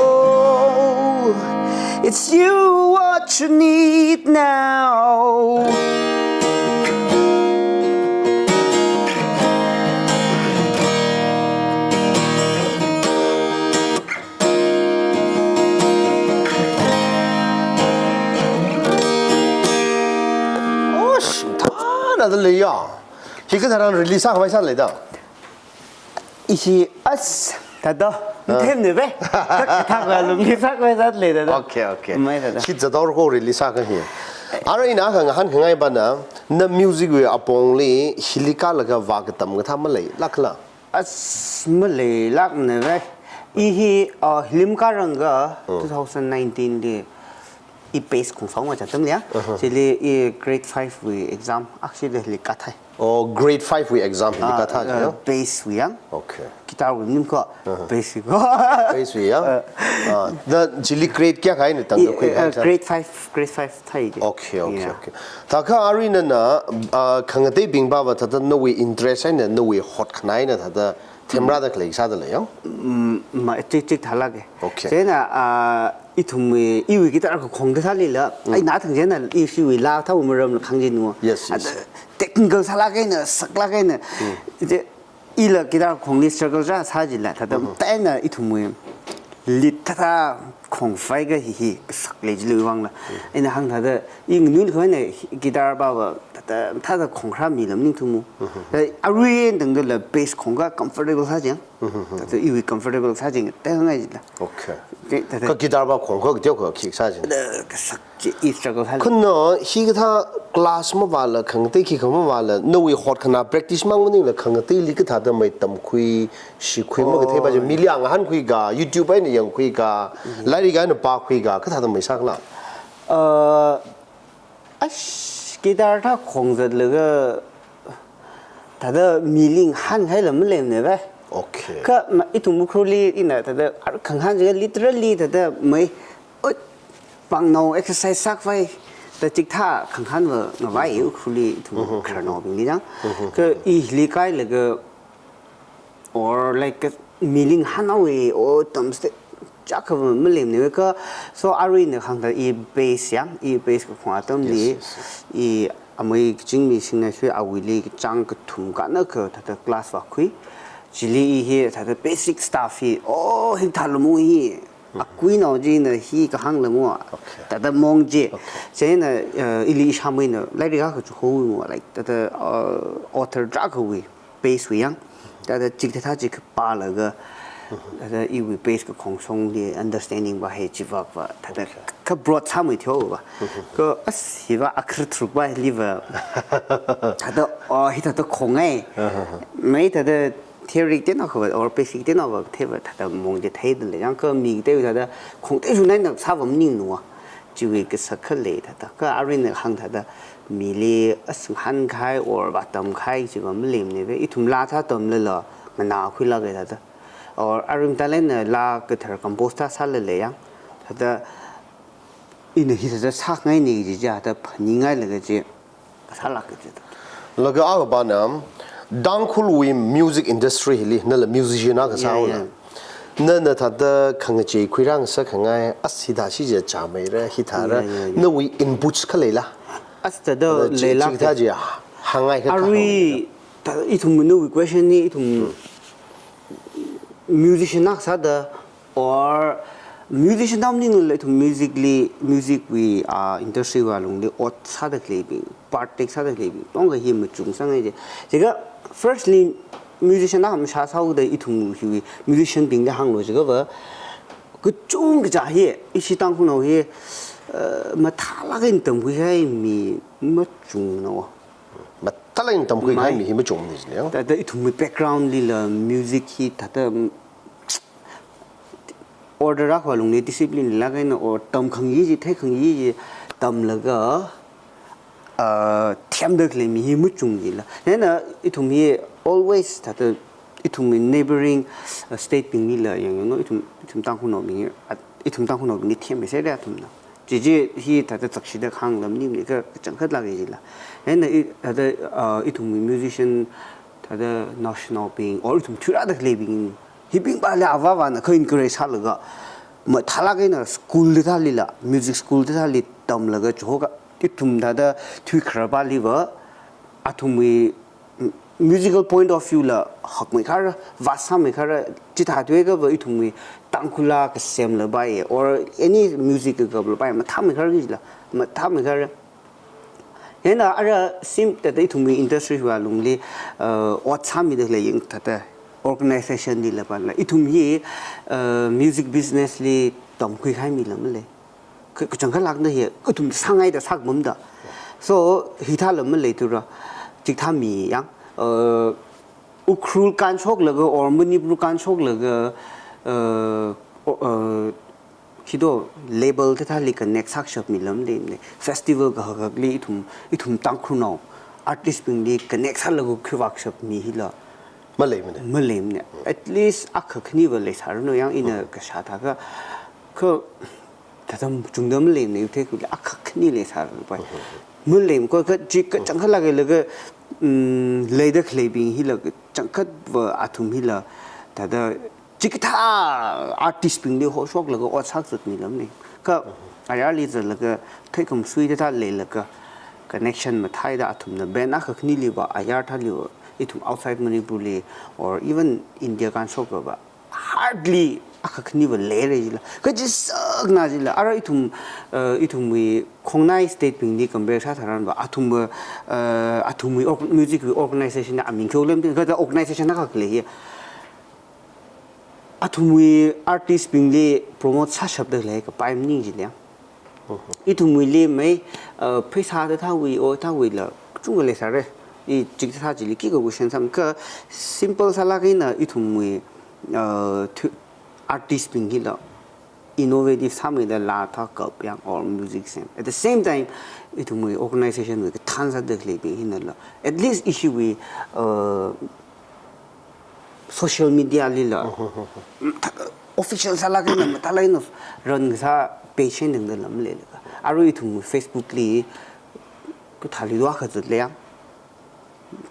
You what you need now. Oh, shimthana da leiya. Hi katharan release sākhavai sālei da. Ishi as, thāda, Ah. themne ve. Thākha lungli sākhavai sālei da. Okay, okay. Mai thāda. Shit zatdor ko release sākha hi. Ara ina kha ngahānkhangai pana, na music wui apongli, hili kālaga vākatam kathā maleilākla? As maleilākne ve. I hi, uh, hilim kāranga Mm. two thousand nineteen li i bass khongshong va chātam liya. Uh-huh. Chili i grade five wui exam akshida hili kāthai. Oh, grade five wui exam hili Ah, kāthai, uh, ya? Bass wui yang. Okay. Guitar wui nim ko, Uh-huh. bass wui ko. Bass wui yang? Uh. Ah, na chili grade kayākha eina tangda I, khui uh, khai cha? Grade five, grade five thai ke. Okay, okay, Yeah. okay. Thākha arui nana, ah, khangateibing pava thāda nawui interest eina, nawui hotkhanā eina thāda themrāda khalei sāda lei yang? Mm, ma, chik chik thālāke. Okay. Chieina, ah, ithumwui, iwui guitar kakhong kathālila, Mm. eina thang chieina ishiwui laa thāwui maramla khangachei nu. Yes, yes. Thāda technical sālāk eina, saklāk eina. Mm. Ite, ila guitar khongli struggle sā sā jila, thāda Mhm. taina ithumwui lead thāda khong fai ka hi hi saklei jilui vangla. Mm. Eina hāng thāda, i nganui kho eina guitar pava, thāda, thāda khongkharā mila maningthumu. Mhm. Thāda arui tangdala bass khong ka comfortable sā jang. Mhm. Thāda iwui comfortable sā jang, te hāngngai jila. Okay. Te, thāda Kha guitar pa khong kha teokha khi sā jang. Thāda kasak chi i struggle sā. Kha na hikathā class mavāla khangatei khikha mavāla, nawui hotkhanā practice mang maningla khangateili kathāda mai tamkhui, shikhui makathei pa chi, Oh. mili ngahānkhui ka, YouTube eina yangkhui ka, Mhm. lairik eina pākhui ka, kathāda mai sākhala? Uh, ash, guitar thā khong zatlaga, thāda mili ngahānhaila maleimane ve. Okay. Kha ma, ithum Ukhrulli ina thāda ar khangahān jiakha literally thāda mai, oi, pangnao exercise sākhavai, thāda chikathā khangahān va ngavai Ukhrulli ithum Mhm. khararnaobingli jang. Mhm. Kha i hili kālaga, or like, mili ngahānhaowe, or tamste, chākha va maleimane ve kha, so arui na hāngda i bass yang, i bass kakhong atamli, Yes, yes, yes. i amei kaching mi singna sui awuili kachāng kathum kana kha thāda class vākhui. Chili i hi thāda basic stuff hi, oh, hikathā lamo hi, Mhm. akuinao china hi kahāng lamo, Okay. thāda mong chi. Okay. Chieina, uh, ili ishāmeina, lairik kha kachuho, like, thāda, uh, author tarākhawui bass wui yang. Thāda chikathā chi kapālaga, thāda iwui bass kakhongshongli understanding va hei chivak va, thāda Okay. kha broad sāmei theo va. Kha as hiva akhar tharuk va hili va. Thāda, oh, hithāda khongai. Uh-huh. Mai thāda theory tenokha va, or basic tenokha va, theiva thāda mong chi theida lei. Yang kha mi tei thāda khong tei shunaina sāva maningnu va. Chiwui kasak khalei thāda, kha arui na hāng thāda, mili as ngahānkahai or vātamkahai chiva maleimane ve, ithum laa thā tamlala, nganākhuilāke thāda. Or arui talent na laa kathar compose thā sālala yang, thāda ina hi thāda sākhangaine chi chi thāda phaningailaga chi, kasālāke chi thāda. Laga akha pana, Tangkhulwui music industry hili, nala musician akha sāhaola. Yeah, yeah. Nana thāda khangachei khuirāngasakkhangai, as hithā shi chi chāmeira, hithāra, Yeah, yeah, yeah. nawui inputs khaleila? As thāda Thāda chi, leilāke. chikathā chi hāngngai kha Arui, kahāng. thāda ithum nawui question hi, ithum Hmm. musician akha sāda, or musician da maningla ithum music li, music wui, ah, industry wui lungli ot sāda khaleibing, part take sāda khaleibing, tongkha hi machungsang ai je. Chikha, firstly, musician akha mashā sāhaoda ithum hiwui musician bingli hānglu jiakha va, kachungkha chi hi, ishi Tangkhulnao hi, uh, mathālāk eina tamkhuikahai mi machungna va. Mathālāk eina tamkhuikahai Mai. mi hi machungna jina. Thāda ithumwui background lila music hi thāda, mm, order akha lungli discipline leilāk eina or tamkhangai chi, theikhangai chi tamlaga, ah, themda khalei mi hi machung jila. Chieina ithum hi always thāda ithumwui neighboring, ah, state binglila yang yang no, ithum, ithum Tangkhulnaobing hi, ah, ithum Tangkhulnaobingli themmei sāra athumna. Chi chi hi thāda chakshida kahāng lam ni mi kha kachangkhat lāka jila. Chieina i thāda, ah, ithumwui musician thāda naoshinaobing or ithum thuirāda khaleibing, hibing pali avāvana kha encourage sālaga, mathālāk eina school thālila, music school thāli tamlaga chihoka, ithum thāda thuikharā pāliva, athumwui musical point of view la hakmeikhara, vāsāmeikhara, chithā thuikava ithumwui Tangkhul la kasemla pai, or any music kakapla pai, mathāmeikhara kajila, mathāmeikhara. Hina ara sim thāda ithumwui industry wui alungli, uh, ot sāmida khalei yāng thāda organization lila pāla. Ithum hi, uh, music business li tamkhui kahai mila malei. Ka, kachangkhatlākna hi, ithum sāngaida sākmamda. So, hithāla maleithura, chikathā mi yāng, uh, Ukhrul kānshoklaga or Manipur kānshoklaga, uh, o-, uh, khido label thāthāli connect sākashap mila maleimana. Festival kahak hakli ithum, ithum Tangkhulnao artist bingli connect sālaga khuivākashap mi hila maleimana. Maleimana. At least akha khaniva leisāranu yāng ina kashā thākha, kha thāda chungda maleimana, yuthei khuili akha khani leisāra pai. Maleimana, kha chi kachangkhatlākla kha, mm, leida khaleibing hila kachangkhatva athum hila thāda chikathā artist bingli hoshoklaga ot sākazat mila malei. Kha ayarli zatlaga, theikhamsui thāda leilaga, connection mathāda athumna band akha khaniliva, ayar thāliva, ithum outside Manipur li, or even India kānshoklava, hardly akha khaniva leira jila. Kha chi sakna jila. Ara ithum, uh, ithumwui khongnai state bingli compare sātharanva, athumva, uh, athumwui org-, music wui organization na aming kyo lem, kha thāda organization akha khalei hi. Athumwui artist bingli promote sāshapda khalei kapai maning jila. Ithumwuili mei, uh, pheisā thāthāwui, o thāwuila, kachungkha leisāra. I chikathā chili khikha question sāmi kha simple sālāk eina ithumwui, uh, thu-, artist bing hila innovative sāmeida laa thākap yāng or music sem. At the same time, ithumwui organization wui kathān sāda khaleibing hinala. At least ishiwui, uh, social media lila. Official sālāk eina, mathālāk eina run kasā page eina dangda lam leilaga. Arui ithum Facebook li, kathāli do akha zatlei yāng.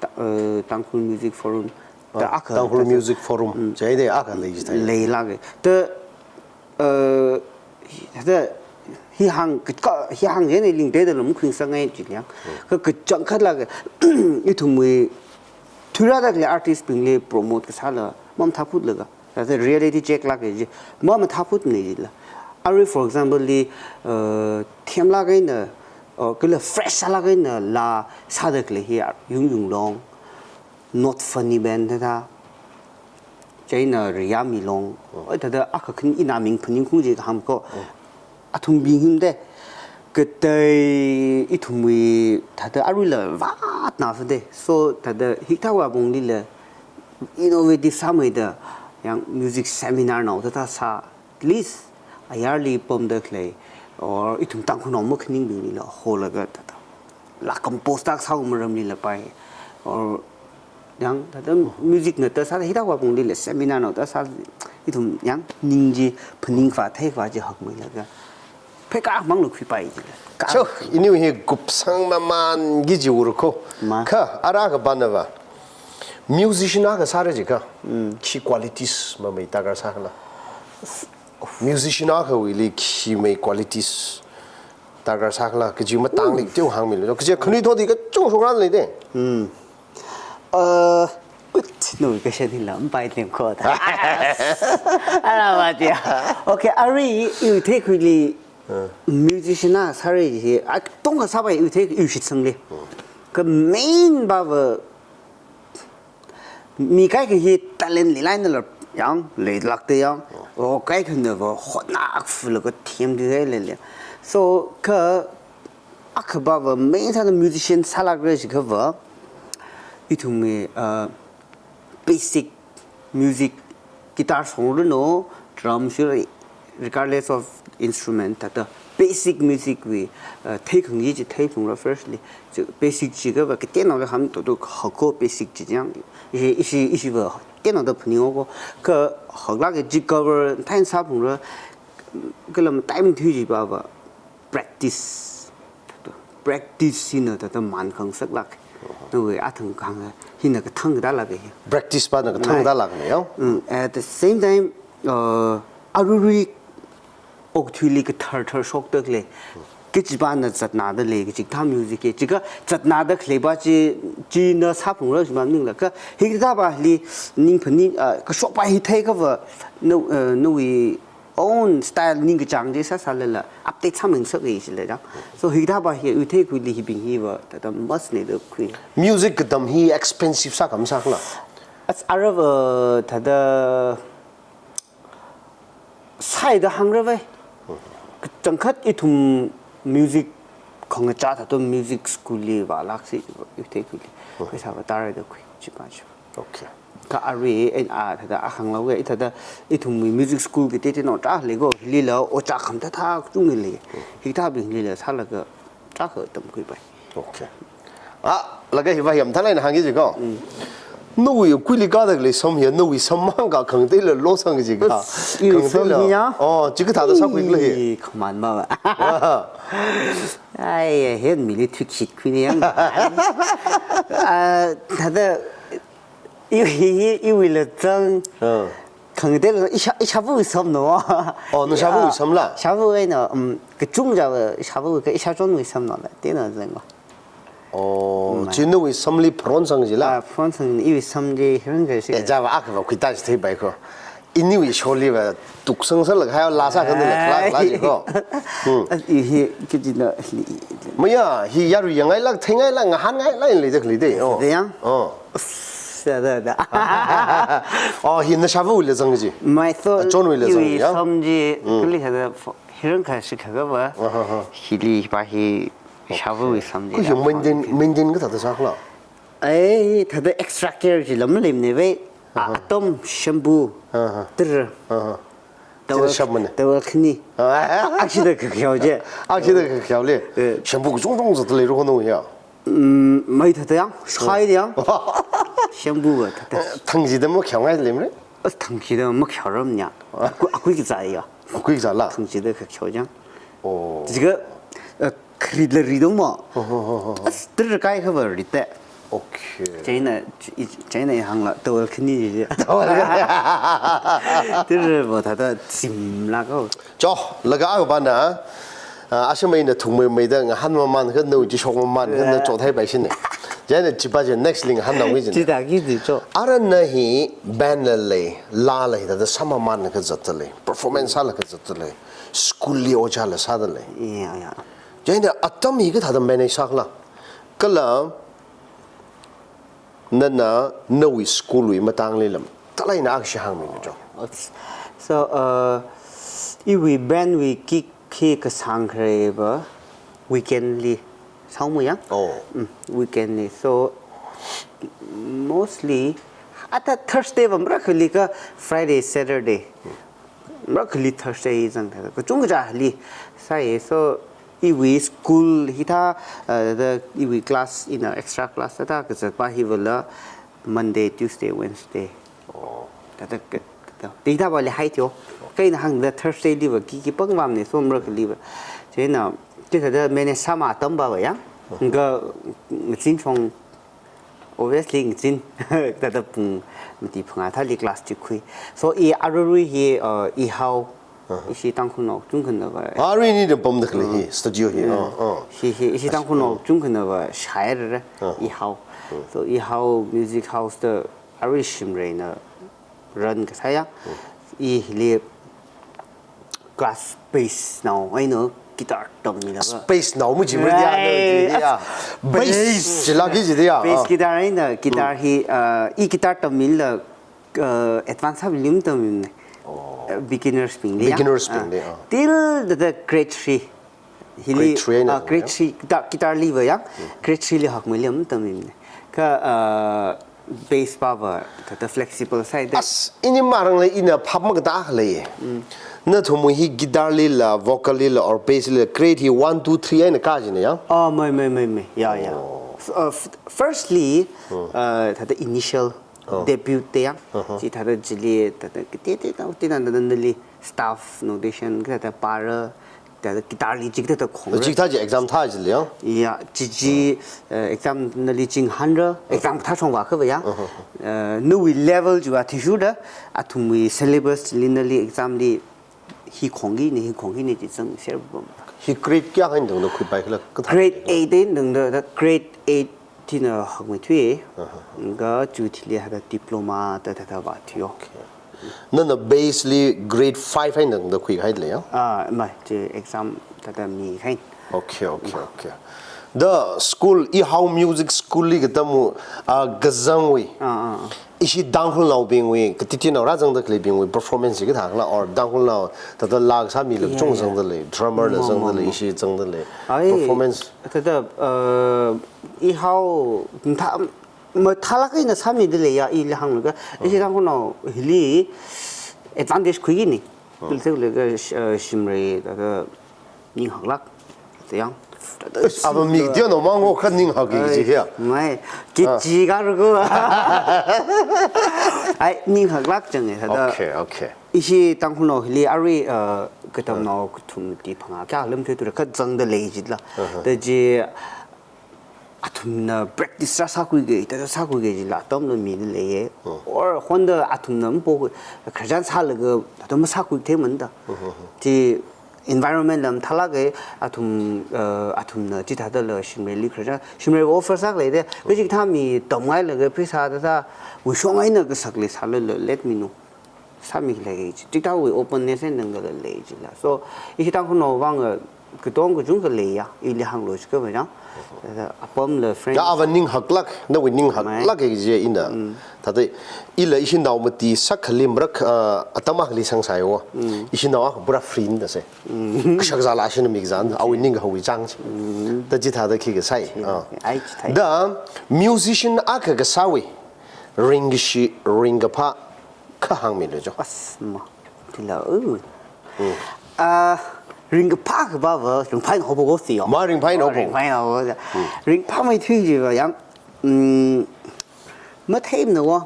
Ta-, uh, Tangkhul Music Forum. Ta Ah, akha, Tangkhul ta Music Forum. Mm. Chieina akha lei jithai. Leilāka. Ta, uh, ta, hi hāng, ka, hi hāng jina lingteida lam khuisangngai jila yāng. Kha kachangkhatlāka, ithumwui thuirāda khalei artist bingli promote kasāla mamathāphutlaga. Thāda reality check lāka ji, mamathāphutna jila. Arui for example li, uh, themlāk eina, uh, kala fresh sālāk eina laa sāda khalei hi Yung Yung Long, Not Funny Band thāda, chieina Riya Milong. Oi, thāda akha khani ina ming phaningkhui ji kahāng ko. Athumbing himda, katei ithumwui thāda aruila vātna fade. So thāda hikathāwui apong lila innovative sāmeida, yāng music seminar nao thāda sā, at least ayarli pamda khalei, or ithum Tangkhulnao makhaningbinglila holaga thāda laa compose tak sāhaowa maramlila pai, or yāng thāda music na thāda sā, hikathāwui apong lila seminar nao thāda sā, ithum yāng ning chi phaning khavā thei khavā chi hakmeilaga, pheikha manglu khuipai jila. Ka- So, iniu hi kupsang mamānki ji ur ko. Ma. Kha, ara kapānava, musician akha sāra jikha, khi qualities mamei darkar sākhala? Musician akhawuili khi mei qualities darkar sākhala, kaji matangli teo hāngmilu. Kaji khanuithotli kachungkha shokran leida. Uh, ut, nawui question hila mapai lem ko da. Ara va dia. Okay, arui yuthei khuili musician akha sāra ji, a, tongkha sāpai yuthei, yu shitsangli. Kha main pava mi kaikha hi talent leilāk einala yāng, leilākda yāng. O kaikhanava hotnakfulaga themda leilei. So, kha akha pava main sāda musician sālākra jikhava, ithumwui, uh, basic music, guitar shongranu, drum shongranu, regardless of instrument, thāda basic music wui, uh, theikhangai chi theiphungra firstly. Chi basic jikhava kateonaoli ham to to hako basic chi yāng. Ishi, ishi, ishiva kateonaoda phaningo ko. Kha haklāk eina chi cover thāda sāphungra, kala matai mathui chi pava practice. Practice hina thāda man khangasaklāk. Nawui athang kahāng hina kathang katālāka hi. Practice pana kathang katālākna yao. Mm, at the same time, uh, aruirui okathuili kathar thar shokda khalei. Kachipana zatnada lei, kachikathā music hi. Chika zatnada khaleipa chi, china sāphungra chi maningla. Kha hikathāpali ning phani, ah, kashokpa hi theiakhava, na, ah, nawui own style ningkachāng chi sāsālala update sāmingasaka jila chang. So hikathāpa hi ui theikhuili hibing hiva thāda must ne da khui. Music katam hi expensive sākha masākhala? As arava thāda sāida hāngra vai. Kachangkhat ithum music khangachā thāda music school li vālāksi ui theikhuili. Pheisāva tara da khui, chipa chi. Okay. Kha arui, eh, ah, thāda ahānglaga, i thāda ithumwui music school kateoteonao tarākha leiko, hilila ojā khamathā thā kachungkha lei. Hikathābing hilila sālaga tarākha tamkhuipai. Okay. Ah, laga hiva hi mathālāk eina hāngki jiko. Nawui kuili kāda khalei sam hi, nawui sammang kha khangateila losang jika. As, iwui sam hi ya. Oh, chikathāda sākhuikhala hi? Ih, khamān mava. Ai, hen mili thuikhuikhuini yang. Ah, thāda, i, i, i, iwuila zang. Ah. Khangateila, i sha, i shāvawui samna. Oh, na shāvawui samla? Shāva eina, um, kachungkha shāva, kha i shāchonwui samnala, tena zangva. Oh, mai. Chi nawui samli pharonsang jila? Ah, pharonsang, iwui samli hirang kashi. Eh, chāva akhava khuita chi theipai ko. Iniwui sholiva tuksang sālaga hai laa sākhanala khala khala jiko. Hmm. As i hi kajina li. Maya, hi yarui yangngailāk, theingailāk, ngahānngailāk leida khalei de. Oh. Da yang? Oh. As, da, da, da. Oh, hi na shāvawuila zang ji? Mai so, achonwuila zang iwui ya? Sam chi, kali hāda fo-, hirang kashi kha kava. Aha, aha. Hili pa hi shāvawui sam chi. Kha hi maintain, maintain kathāda sākhala? Ai, thāda extra care chila maleimana vai. Aha. Atam, shampoo, aha, tara. Aha. Towel, tara shapmana. Towel khani. Ah. Akshida kakhyao je. Akshida kakhyao le. Eh. Shampoo kachungchung zatda leira ko nao ya? Mm, mai thāda yang, shai yang. Shampoo va thāda. Thangchida makhyao ngailei mre? As thangchida makhyao ramnya. Akui, akui kazā ya. Akui kazāla? Thangchida kakhyao jang. Oh. Jika, eh, kharitla ridong mo. Oh, oh, oh, oh. As tara kaikhava rite. Okay. China, i, china i hāngla, towel khani ji. Towel khani. Tara va thāda zimlāk ko. Cho, laga akha pana, ah, asham eina thungmeimeida ngahān mamān kha nawui chi shok mamān kha na chothaipai shine. Chieina chipa chi next li ngahānnao mi jin. Chithāki di cho. Ara na hi band la lei, laa la hi thāda sāmamān kha zatda lei, performance sālaga zatda lei, school li ojāla sāda lei. Ya, ya. Chieina atam hi kathāda manage sākhala? Kala nana nawui school wui matangli lam talai na akshi hāngmi cho. So, uh, iwui band wui gig hi kasāng khareva weekend li sāmu yang? Oh. Mm, weekend li. So, mostly, ata Thursday va marakhali kha Friday, Saturday. Marakhali Thursday zang thāda. Kachungkha chili sāya. So, iwui school hithā, uh, the, iwui class, ina extra class thāda kazatpa hivala Monday, Tuesday, Wednesday. Oh. Thāda ka, ka, thāda. Hithāpali hai tio. Kaina hāngda Thursday liva gig hi pangvamne, so marakhaliva. Chieina, chithāda manage sāma atam pava ya. Nga, ngazin chong, obviously, ngazin, thāda pung mati phangā thāli class chi khui. So, i aruirui hi, uh, i hao, aha, ishi Tangkhulnao kachungkhana va. Arui ni da pamda khalei hi, studio hi. Mm. Oh, oh. Hi, hi, ishi Tangkhulnao kachungkhana va shāhaira, oh, i hao. Mm. So, i hao music house da arui shimreina run kasā ya. Mm. Ili class bass nao eina guitar tammilaga. Bass nao mu ji mri dia, right, dia. As bass. Bass jilaki ji dia. Bass, ah, guitar eina, guitar, mm, hi, uh, i guitar tammila, uh, advance hap lim tammine. Oh. Uh, beginners bingli ya. Beginners bingli, ah, ah. Till the, the grade three. Hili, grade three na, ah, grade three, guitar, guitar liva ya. Mm. Grade three li hakmeilim tammine. Kha, uh, bass pava, thāda flexible side. As, ini marang le ina phap makatā lei. Mm. Nathumwui hi guitar lila, vocal lila, or bass lila, grade hi one, two, three eina kā jina ya? Oh, mai, mai, mai, mai. Ya, ya. Oh. F-, uh, f-, firstly, hmm, uh, thāda initial, oh, debut te ya. Uh-huh. Chi thāda chili, thāda kiti ti na, ti na, na, na li staff notation, thāda para, thāda guitar li chi thāda khong. Chi thā chi exam thā chili ya? Ya, chi chi, hmm, eh, exam nali ching hanra, exam thā chong va kha va ya. Uh-huh. Eh, nawui level chiva thishurda, athumwui syllabus li nali exam li hi khongki ni, hi khongki ni chi zangser bam. Hi grade kayākha eina tangda khuipai khala kathā? Grade eight eina tangda, da grade eight china hakmeithui. Aha. Kha chu thili hada diploma da da da vāthuiya. Okay. Nana base li grade five eina tangda khuikahai lei ya? Ah, mai, chi exam da da mikahai. Okay, okay, okay. Da school, i hao music school li katam, ah, kazangwui. Ah, ah, ah. Ishi Tangkhulnaobingwui, katiti nao rāzangda khaleibingwui performance hi kathā khala, or Tangkhulnao, thāda laa kasāmi la, yeah, kachungkha, yeah, zangda lei, drummer la, ma, zangda, ma, lei, ma, ishi zangda lei. Ai, performance. Thāda, uh, i hao, mathā, mathālāk eina sāmida lei ya, ili hānglaga. Ishi, mm, Tangkhulnao hili advantage khuiki ni. Mm. Piltheu laga, uh, shimrei, thāda, ning haklāk, thāda yang. Ish, ava mi dia no mango kha ning hak ki ji hia. Ai, mai, ki, ah, ji ka rugu. Ai, ning haklāk chang e, thāda. Okay, okay. Ishi Tangkhulnao hili arui, uh, katamnao, aha, kathum ti phangā kayākha lam thuithura kha zangda lei jila. Aha. Da chi athumna practice rāsākhuiki, thāda sākhuiki jila atamla mida leiya. Hmm. Or honda athumna mapokhui, khararchan sālaga, thāda masākhui theimanda. Hmm, hmm, hmm. Chi environment la mathālāka, athum, uh, athumna chithāda la shimreili khararchan, shimreiwui offer sākhalei da, hmm, kachikathā mi tamngailaga pheisā thāda, wuishong eina kasak lei sālala, let me know. Sāmilei chi. Chikathāwui openness eina tangda lei jila. So, ishi Tangkhulnao vang, uh, katong kachungkha leiya, ili hānglu jiakha va yang. Thāda apam la friend. Ya, ava ning haklāk, nawui ning, mai, haklāk e ji ina. Mm. Thāda ila ishinao mati sākhali marak, ah, atam akhali sangsai wo. Mm. Ishinao akha pura free da se. Mm. Kashak zala shina mikzan, awui ning kahowui chang chi. Mm. Da chithāda khi kasai. Chi, ah, ai, chithāi. Da musician akha kasāwui ringkashi, ringkaphā kha hāngmilu jo. As, ma. Tila, uh. Hmm. Ah, ringkaphā kaba va, ringphā eina haophok si yo. Ma, ringphā eina haophok. Ringphā eina haophok. Hmm. Ringphāmeithui jiva yang, mm, matheimana wo.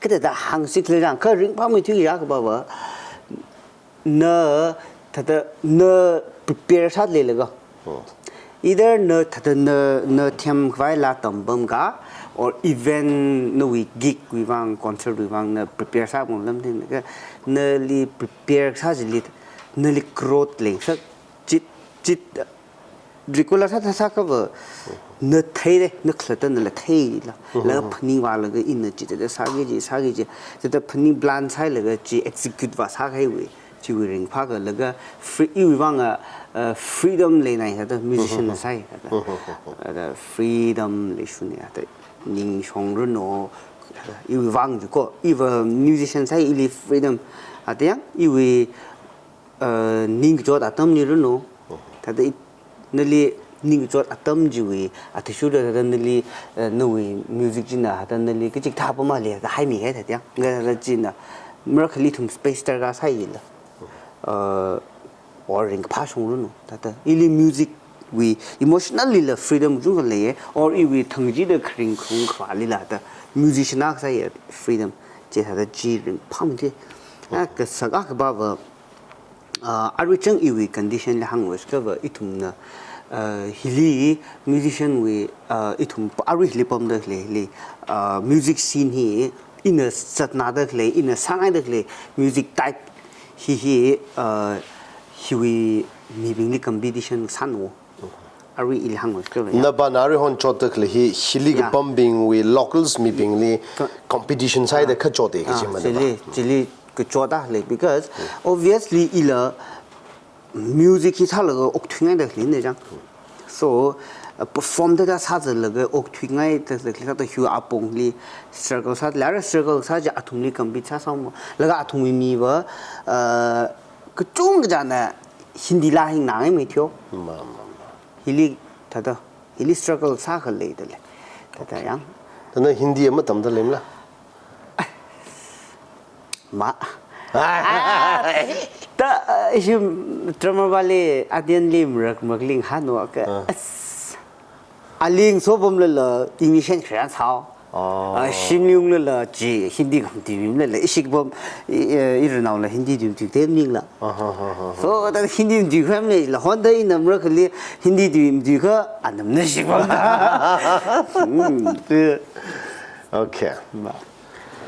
Kathāda hāngsi khala jang, kha ringphāmeithui jiakha va, na, thāda, na prepare sāda leilaga. Hmm. Either na thāda na, na themkhavai laa tampam ka, or event nawui gig wui vang, concert wui vang na prepare sāpam lam themlaga, nali prepare sā chili, nali growth leng sā, chit, chit, regular sāda sākha va, na theida, na khalatta nala theila, mhm, la phaningvālaga ina chithāda sāki ji, sāki ji, thāda phaning plan sāhailaga chi execute vāsākahaiwui. Chiwui ringphā kha laga free, iwui vang a, uh, freedom leinai hāda musician, mhm, na sai hāda. Mhm. Hāda freedom leishuna hāda ningshong ranu hāda iwui vang jiko, iva musician sai ili freedom. Hāda yang iwui, uh, ningkachot atamli ranu. Mhm. Hāda i nali ningkachot atam chiwui athishurda hāda nali, eh, nawui music china hāda nali kachikathā pamali hāda haimikahai thāda yang. Nga hāda china marakhali ithum space darkar sāila. Eh, or ringkaphā shong ranu. Hāda ili music wui emotionally la freedom kachungkha leiya. Or iwui thangchida kharing khaung khavālila hāda musician akha sāya freedom. Chi hāda chi ringphāmei. Ah, kasak akha va, ah, arui chang iwui condition li hānglu jiakha va ithumna, ah, hili musician wui, ah, ithum pa-, arui hili pamda khalei hili, ah, music scene hi ina zatnada khalei, ina sāngaida khalei music type hi hi, ah, hiwui mibingli competition sāna wo. Arui ili hānglu jiakha va ya. Naba na arui hon chotda khalei hi, hili, ya, kapambingwui locals mibingli ka- competition sāhaida, ah, kachot e, ah, kaji mana chili, ba. Chili kachot a lei, because, hmm, obviously ila music hi sālaga okthuingaida khaleina chang. So, uh, perform thāda sāzatlaga okthuingaida khaleina thāda hiwui apongli struggle sāda, ara struggle sā chi athumli compete sāsāma. Laga athumwui mi va, uh, kachungkha china Hindi laa hi nganāmei thiyo. Ma, ma, ma. Hili thāda, hili struggle sākhalei da lei. Thāda, okay, yang. Thāda Hindi ama tamda leimala? Ma. Ah. Ah, ta, uh, ishi drummer pali, Adianli marak marak ling hanu ka. Ah. As. Aling so pamlala, English eina khararchan sāo. Oh. Ah, shimlunglala, chi, Hindi kam tui mimlala, ishi kapam, i, eh, iranaola Hindi tui tui tem ningla. Ah, ha, ha, ha, ha. So, ta Hindi tui kham leila, honda ina marakhali Hindi tui tui kha, anam na shikpam. Hmm. Okay. Ma.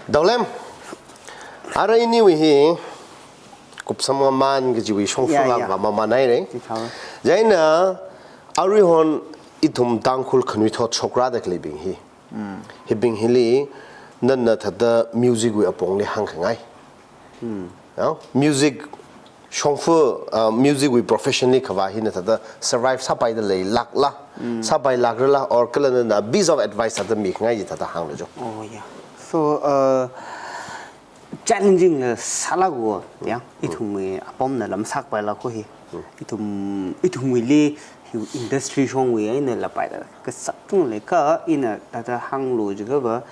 Daolem. Ara iniwui hi, kupsam ngaman kajiwui shongfa Yeah, yeah. va mamanhaira. Chithāwa. Chieina aruihon ithum Tangkhul khanuithot shokra da khaleibing hi. Hibing hili nana thāda music wui apongli hāngkhangai. Now, music shongfa, uh, music wui profession li khavā hina thāda survive sāpaida leilākla, sāpailakrala, or kala nana piece of advice thāda mikhangai ji thāda hānglu jo. Oh, yeah. So, uh, challenging la sālāka, yeah. Ithumwui apamna lam sāpailāka hi. Ithum, ithumwuili hi industry shongwui eina lapaida kasak tungli kha ina thāda hānglu jiakhava,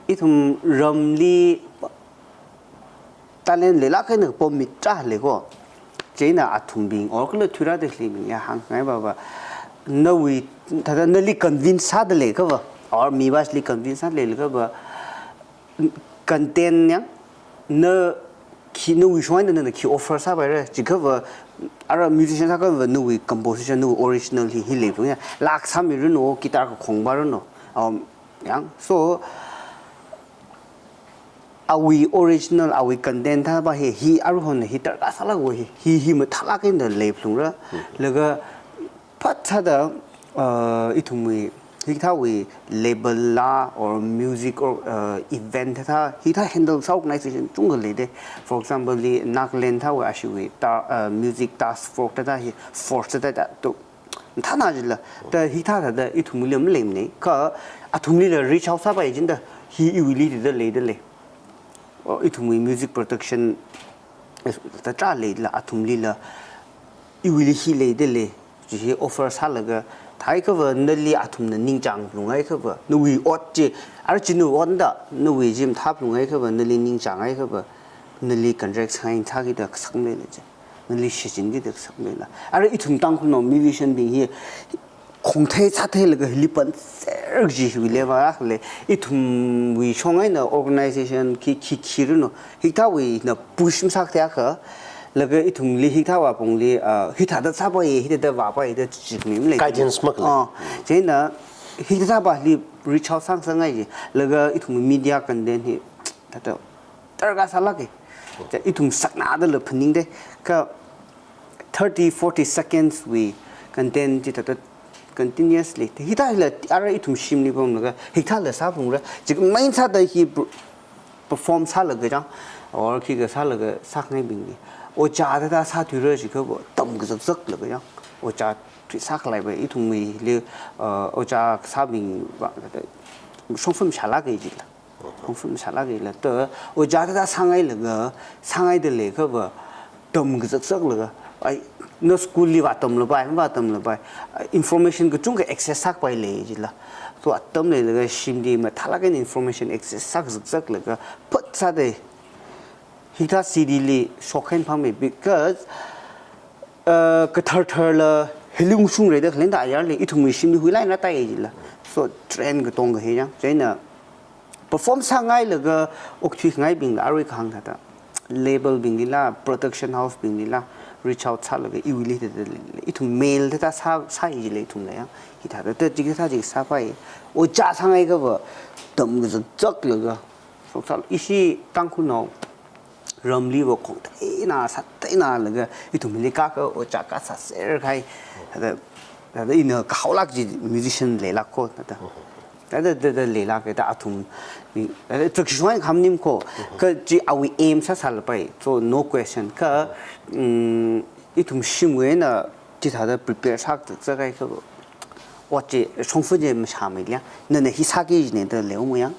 ithum ramli talent leilāk eina pom mi tarākha leiko. Chieina athumbing or kala thuirāda khaleibing ya hāngngai baba. Nawui, thāda nali convince sāda leiakhava, or mi bashli convince sāda leiakhava, content ya, na khi nawui shong eina nana khi offer sāpaira, jiakhava, ara musician sāakhava nawui composition, nawui original hi, hi leiphalunga. Lāk sāmiranu, guitar kakhong paranu. Um, ya, so, awui original, awui content thāva hi, hi aruihon hi darkar sālāka hi, hi, hi mathālāk eina leiphalungra, laga phat thāda, uh, ithumwui, hikathāwui label la, or music, or, uh, event thāda, hikathā handle sā organization chungkha leida. For example, li Nagaland thāwui ashiwui ta, uh, music task force thāda hi, force thāda, to, thāna jila, ta hikathā thāda ithumli maleimana, kha athumlila reach out sāpai jida, hi iwuili thāda leida lei. O, ithumwui music production, eh, thāda leila, athumlila, iwuili hi leida lei, chi hi offer sālaga, thāhaiakhava nali athumna ningchāngphalunghaiakhava, nawui ot chi, ara chi nawui ot da, nawui chi mathāphalunghaiakhava, nali ningchānghaiakhava, nali contract sāngai thākida kasakmei la chi. Nali shichinkida kasakmei la. Ara ithum Tangkhulnao musician bing hi khongthei sātheilaga hili panser kaji hiwui level akha lei. Ithumwui shong eina organization khi, khi, khiranu, hikathāwuina push masākathei akha, laga ithumli hikathāwui apongli, ah, hithāda sāpai, hithāda vāpai da chikmi malei. Guidance makhalei. Ah, chieina hithāda sāpali reach out sāngasakngai ji, laga ithum media content hi thāda darkar sālāka. Chieina ithum saknada la phaningda, kha thirty, forty seconds wui content chi thāda continuously. Hikathā hila ara ithum shimli pamlaga, hikathā la sāphalungra. Chi main sāda hi pro-, perform sālaga chang, or khikha sālaga sāngaibingli. Ojā thāda sāthuira jiakhava, tamkazakzaklaga chang. Ojā thui sākhalei bai, ithumwuili, uh, ojā kasābing va, shongfa mashālāka jila. Confirm sālāka jila. Ta, ojā thāda sāngailaga, sāngaida leiakhava, tamkazakzaklaga. Ai, na school li vātamlapai, vātamlapai. Ai, information kachungkha access sākapai lei jila. So, atam leilaga shimli mathālāk eina information access sākazakzaklaga, phat sāda hikathā city li shok eina phāmei, because, uh, kathar tharla hili ungshungra da khalei da ayarli ithumwui shimli huilāk eina tāi jila. So, trend katongkha hi chang. Chieina perform sāngailaga okthuingaibingla arui kahāng thāda, label binglila, production house binglila reach out sālaga iwuili thāda lei, ithum mail thāda sā, sāi jila ithumla ya. Hithāda thāda chikathā chi sāpai. Ojā sāngaiakhava, tamkazakzaklaga. Soksal, ishi Tangkhulnao ramli va khongtheina, sātheina laga, ithumli kaka ojā kasāser kahai, thāda, thāda ina kahaolāk chi musician leilāka, thāda. Thāda, thāda leilāka, thāda athum, thāda, thāda shong eina khamnim ko, kha chi awui aim sāsālapai, so no question, kha, mm, ithum shimwui eina, chithāda prepare sākazakzak kahai kha, ot chi shongfa chi mashāmei la, nana hi sāki jina da leomo yang.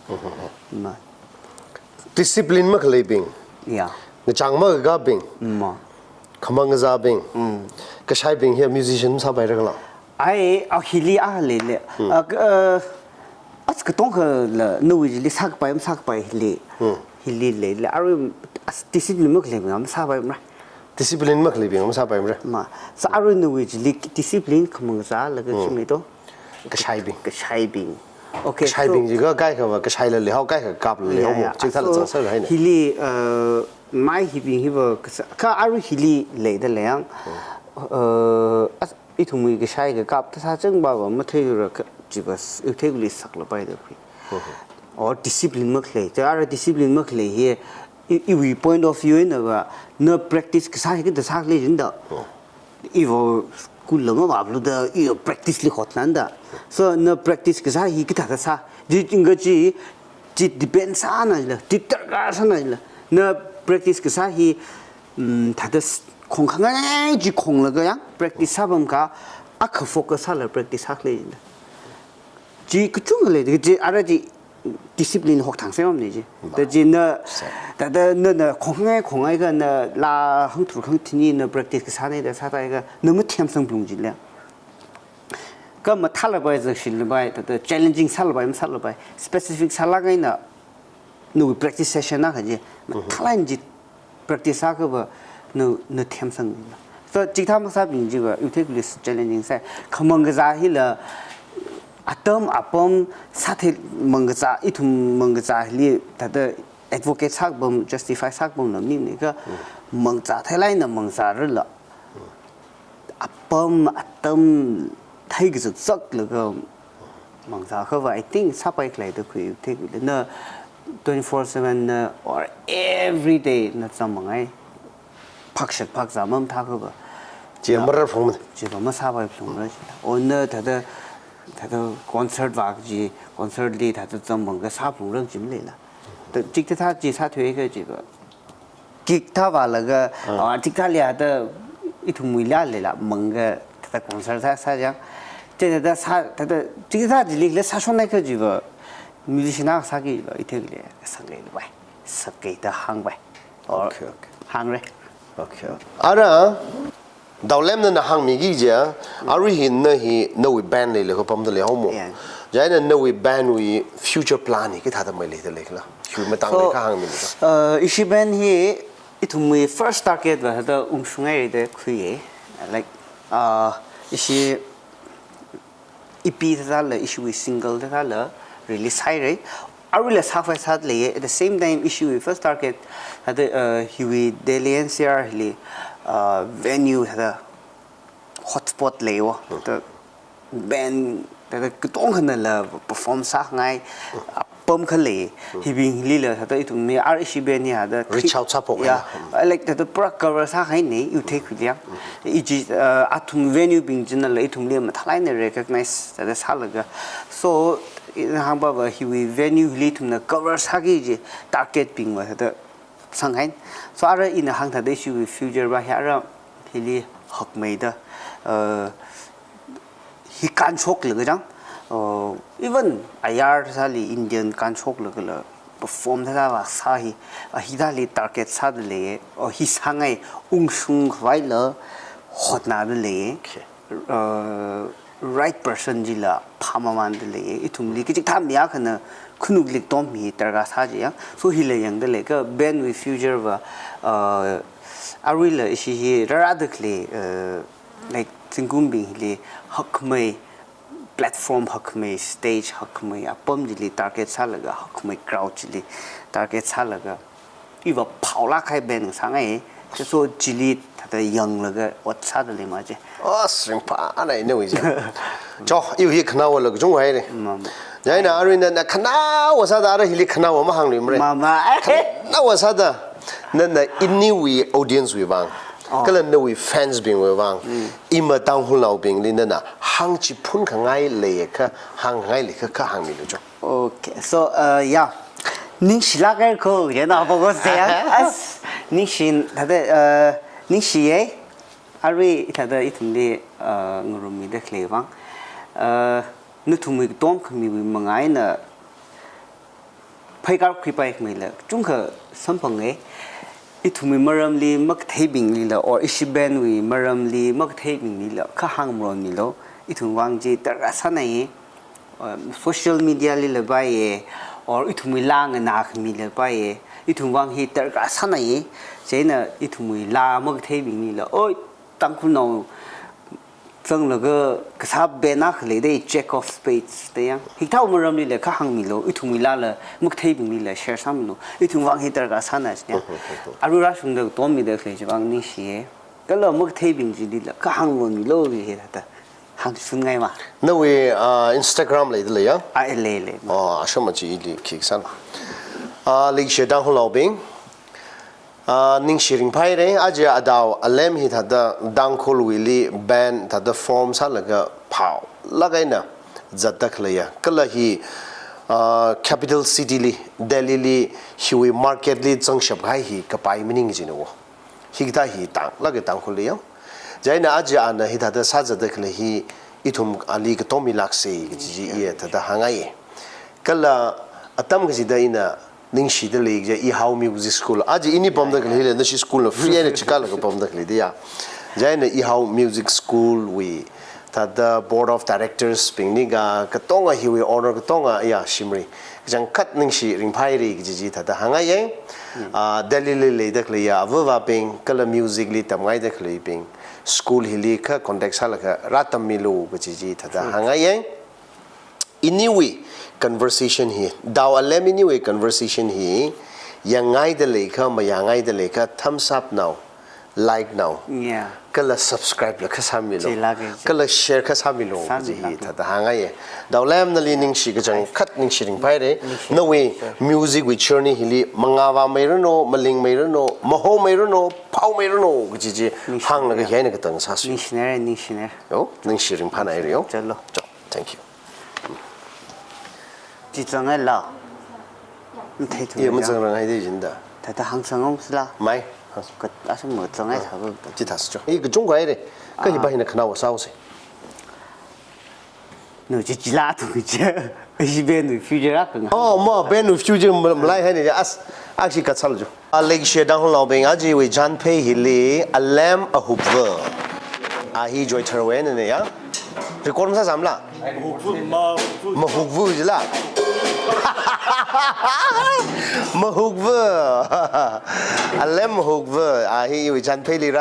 Ma. Discipline makhaleibing. Ya. Ngachang makakābing. Ma. Khamang kazābing. Mm. Kashaibing hi musician masāpaira khala. Ai, a hili a leile. Mm. A, k-, uh, as katongkhala nawui chili sākapai, masākapai hili. Mm. Hili leile. Arui as discipline makhalei masāpaimara. Discipline makhaleibing masāpaimara. Ma, sā arui nawui chili discipline khamang kazālaga Mm. shimei to. Kashaibing. Kashaibing. Okay, Kashaibing so jiakha kaikhava, kashaila leihao, kaikha kapla leihao Ya, mo. ya. Chithāla So, zangsāhaina. Hili, uh, mai hibing hiva kasā, kha arui hili leida lei yang. Uh, as, ithumwui kashai kakap thāsā chang baba matheira kha, chiva s-, itheili saklapai da khui. Or discipline makhalei. Chieina ara discipline makhalei hi, I, iwui point of view einava, na practice kasā hi kathāda sākhala jida. Iva school la mavālu da, i practice li hotnada. So na practice kasā hi kathāda sā. Chi chingka chi, chi depend sāna jila, chi darkar sāna jila. Na practice kasā hi, mm, thāda s-, khongkhangai chi khonglaga yang, practice sāpam kha, akha focus sāla practice sākhala jida. Chi kachungkha lei, chi ara chi discipline hokthang semamne chi. Thāda chi na, thāda na, na khongai khongai kha na la hangthur hangthini na practice kasāne da sāthai kha na mathemsang phalung jile. Kha mathālapai, zakshilpai, thāda challenging sālapai, masālapai, specific sālāk eina nawui practice session na kha chi, mathālāk eina chi practice sākhava na, na themsang. So, chikathā masābing chiva, iwui theikhuili challenging sāi. Khamang kazā hila, atam apam sāthei mang kazā, ithum mang kazā hili, thāda advocate sākapam, justify sākapam lam ni ne kha, mang kazā theilāk eina mang kazārala. Apam, atam, thei kazakzaklaga mang kazā khava, I think, sāpai khalei da khui, theikhuili na twenty-four seven na or every day na zam mangai. Phakshak phakzā mamathā khava. Chi marar phungmana. Chi kha masāpai phungmara chi. O na thāda, thāda concert vak chi, concert li thāda zam mang kasā phungrang chi maleila. Thāda chikathā chi sāthui kha chi kha. Kick thā vālaga, ah, chikathā li thāda ithumwui la leila, mang kha thāda concert sā, sā jang. Chi thāda sā, thāda chikathā chili la sāshon nai kha chiva, musician akha sāki va, i theikhuili, sāngai vai, sāki da hāngvai. Or okay, okay. Hāngre. Okay, okay. Ara, Daolem nana hāngmiki kaja, arui hi na hi nawui band leilakha pamda leihaomo. Yeah. Chieina nawui band wui future plan hi kathāda maleida leikhala. Hiwui matangli so, kha hāngmilu. Uh, ishi band hi ithumwui first target va thāda ungshung haira da khuiya. Like, uh, ishi E P thāda la, ishiwui single thāda la release haira. Aruila sākhavai sāda leiya. At the same time, ishiwui first target thāda, uh, hiwui Delhi N C R hili, uh, venue thāda hotspot leiya. Thāda band thāda katongkhana la perform sāngai apam khalei. Hibing hilila thāda ithumwui R I C band hi thāda reach out sāphok. Yeah, haina. Like thāda pura cover sāhaina, iwui theikhuili. Iji, uh, athum venue bing china la ithumli mathālāk eina recognize thāda sālaga. So, ina hāngpava hiwui venue hili ithumna cover sāki kaji target bing va thāda sanghaina. So, ara ina hāng thāda ishiwui future va hi ara hili hakmeida, uh, hi kānshoklaga jang, uh, even ayar sāli Indian kānshoklaga la perform thāda vāsā hi, uh, hithāli target sāda leiya, uh, hi sāngai ungshung khavaila hotnada leiya. Okay. Uh, right person chila phāmamānda leiya. Ithumli kachikathā mi akhana khanukli katom hi darkar sā kaji ya. So hila yangda lei kha band wui future va, uh, aruila ishi hi rārāda khalei, uh, like zingkumbing hili hakmei platform, hakmei stage, hakmei apam chili target sālaga, hakmei crowd chili target sālaga, iva phaolāk kahai band sāngai. So chili thāda yanglaga ot sāda leima chi. Oh, sringphānai nawui chi. Cho, iwui hi khanaowa la kachungkha haira. Mama. Chieina arui nana khanaowa sāda ara hili khanaowa mahāngluimara. Mama. Khanaowa sāda nana iniwui audience wui vang, oh, kala nawui fans bingwui vang, mm, ima Tangkhulnaobingli nana hāngchiphun khangai leiakha, hāngngai leiakha, kha hāngmilu cho. Okay, so, uh, yeah. Ningshilāk haira ko, yena apa ko se ya. As, ningshi, thāda, uh, ningshiya. Arui thāda ithumli, uh, ngarummida khalei vang. Uh, nathumwui katom khamiwui manga eina pheikar khuipai khamila kachungkha samphanga. Ithumwui maramli makatheibinglila, or ishi band wui maramli makatheibinglila, kha hāngmaronmilu. Ithum vang chi darkar sānai. Um, social media lila paiya, or ithumwui laa nganā khamila paiya, ithum vang hi darkar sānai. Chieina ithumwui laa makatheibinglila, oi, Tangkhulnao zanglaga kasā band akha leida, Jack of Spades da yang. Hikathā maramlila kha hāngmilu, ithumwui laala makatheibinglila share sāmilu. Ithum vang hi darkar sānai chi ya. Arui rāshungda katommida khalei chi vang ningshiya. Kala makatheibing chilila kha hāngmaronmilu hi thāda hāngshun ngai ma. Nawui, ah, Instagram leida lei ya? Ah, lei, lei. Oh, ashama chi ili khikha sāna. Ah, leishiya Tangkhulnaobing. Ah, ningshi ringphāhaira, aja Adao Alem hithāda Tangkhulwuili band thāda form sālaga phaolāk eina zatda khaleiya. Kala hi, ah, capital city li, Delhi li, hiwui market li zangshap kahai hi kapai maning jina wo. Hikathā hi tānglāka Tangkhulli ya. Chieina aja ana hithāda sāzatda khalei hi ithum ali katom milāksa kaji chi iya thāda hāngngaiya. Kala atam kachida ina ningshida lei kaja Ihao Music School. Aja ini pamda khalei hila nashi school na free eina chikālaga pamda khalei da ya. Chieina Ihao Music School wui thāda board of directors bingli ka katonga hiwui honor katonga ya shimri. Kachangkhat ningshi ringphāhaira kaji chi thāda hāngngaiya. Ah, Delhi li leida khaleiya avāvabing, kala music li tamngaida khaleibing, school hili kha contact sālaga rātammilu kaji chi thāda hāngngaiya. Iniwui conversation hi, Dao Alem iniwui conversation hi, yangngaida leiakha, mayangngaida leiakha, thumbs up nao, like nao, Yeah. kala subscribe la kha sāmilu, Chilāka, chi. kala share kha sāmilu, Sāmilu. kaji hi thāda hāngngaiya. Dao Alem nali ningshi kachangkhat ningshi ringphāhaira. Ningshi. Nawui Sure. music wui journey hili mangā vāmeiranu, malingmeiranu, mahomeiranu, phaomeiranu, kaji chi Ningshi, hānglaga yeah. hi eina katang sāsi. Ningshinara, ningshinara. Yo, ningshi ringphānaira yo. Chalo. Chao. Thank you. Chi zangngaila. Matheithu Iya, ya. mazangrang haida jinda. Thāda hāngsang ungsila. Mai. Ka asam mazangngai thāba. Chi thāsi cho. Iya, kachungkha haira. Kha hi Ah. ba hina khanao sāusi. No, chi chila tu chi. Hi band wui future akha nga. Oh, ma, band wui future ma-, malai haina ya. As, aksi katsal jo. A, leishiya Tangkhulnaobing, aja iwui chānphei hili Alem Ahupva. A hi Joy Tharwui einana ya. Record masāsāmala? Mahukva, mahukva. Mahukva jila. Mahukva. Alem Mahukva. A hi iwui chānpheili rā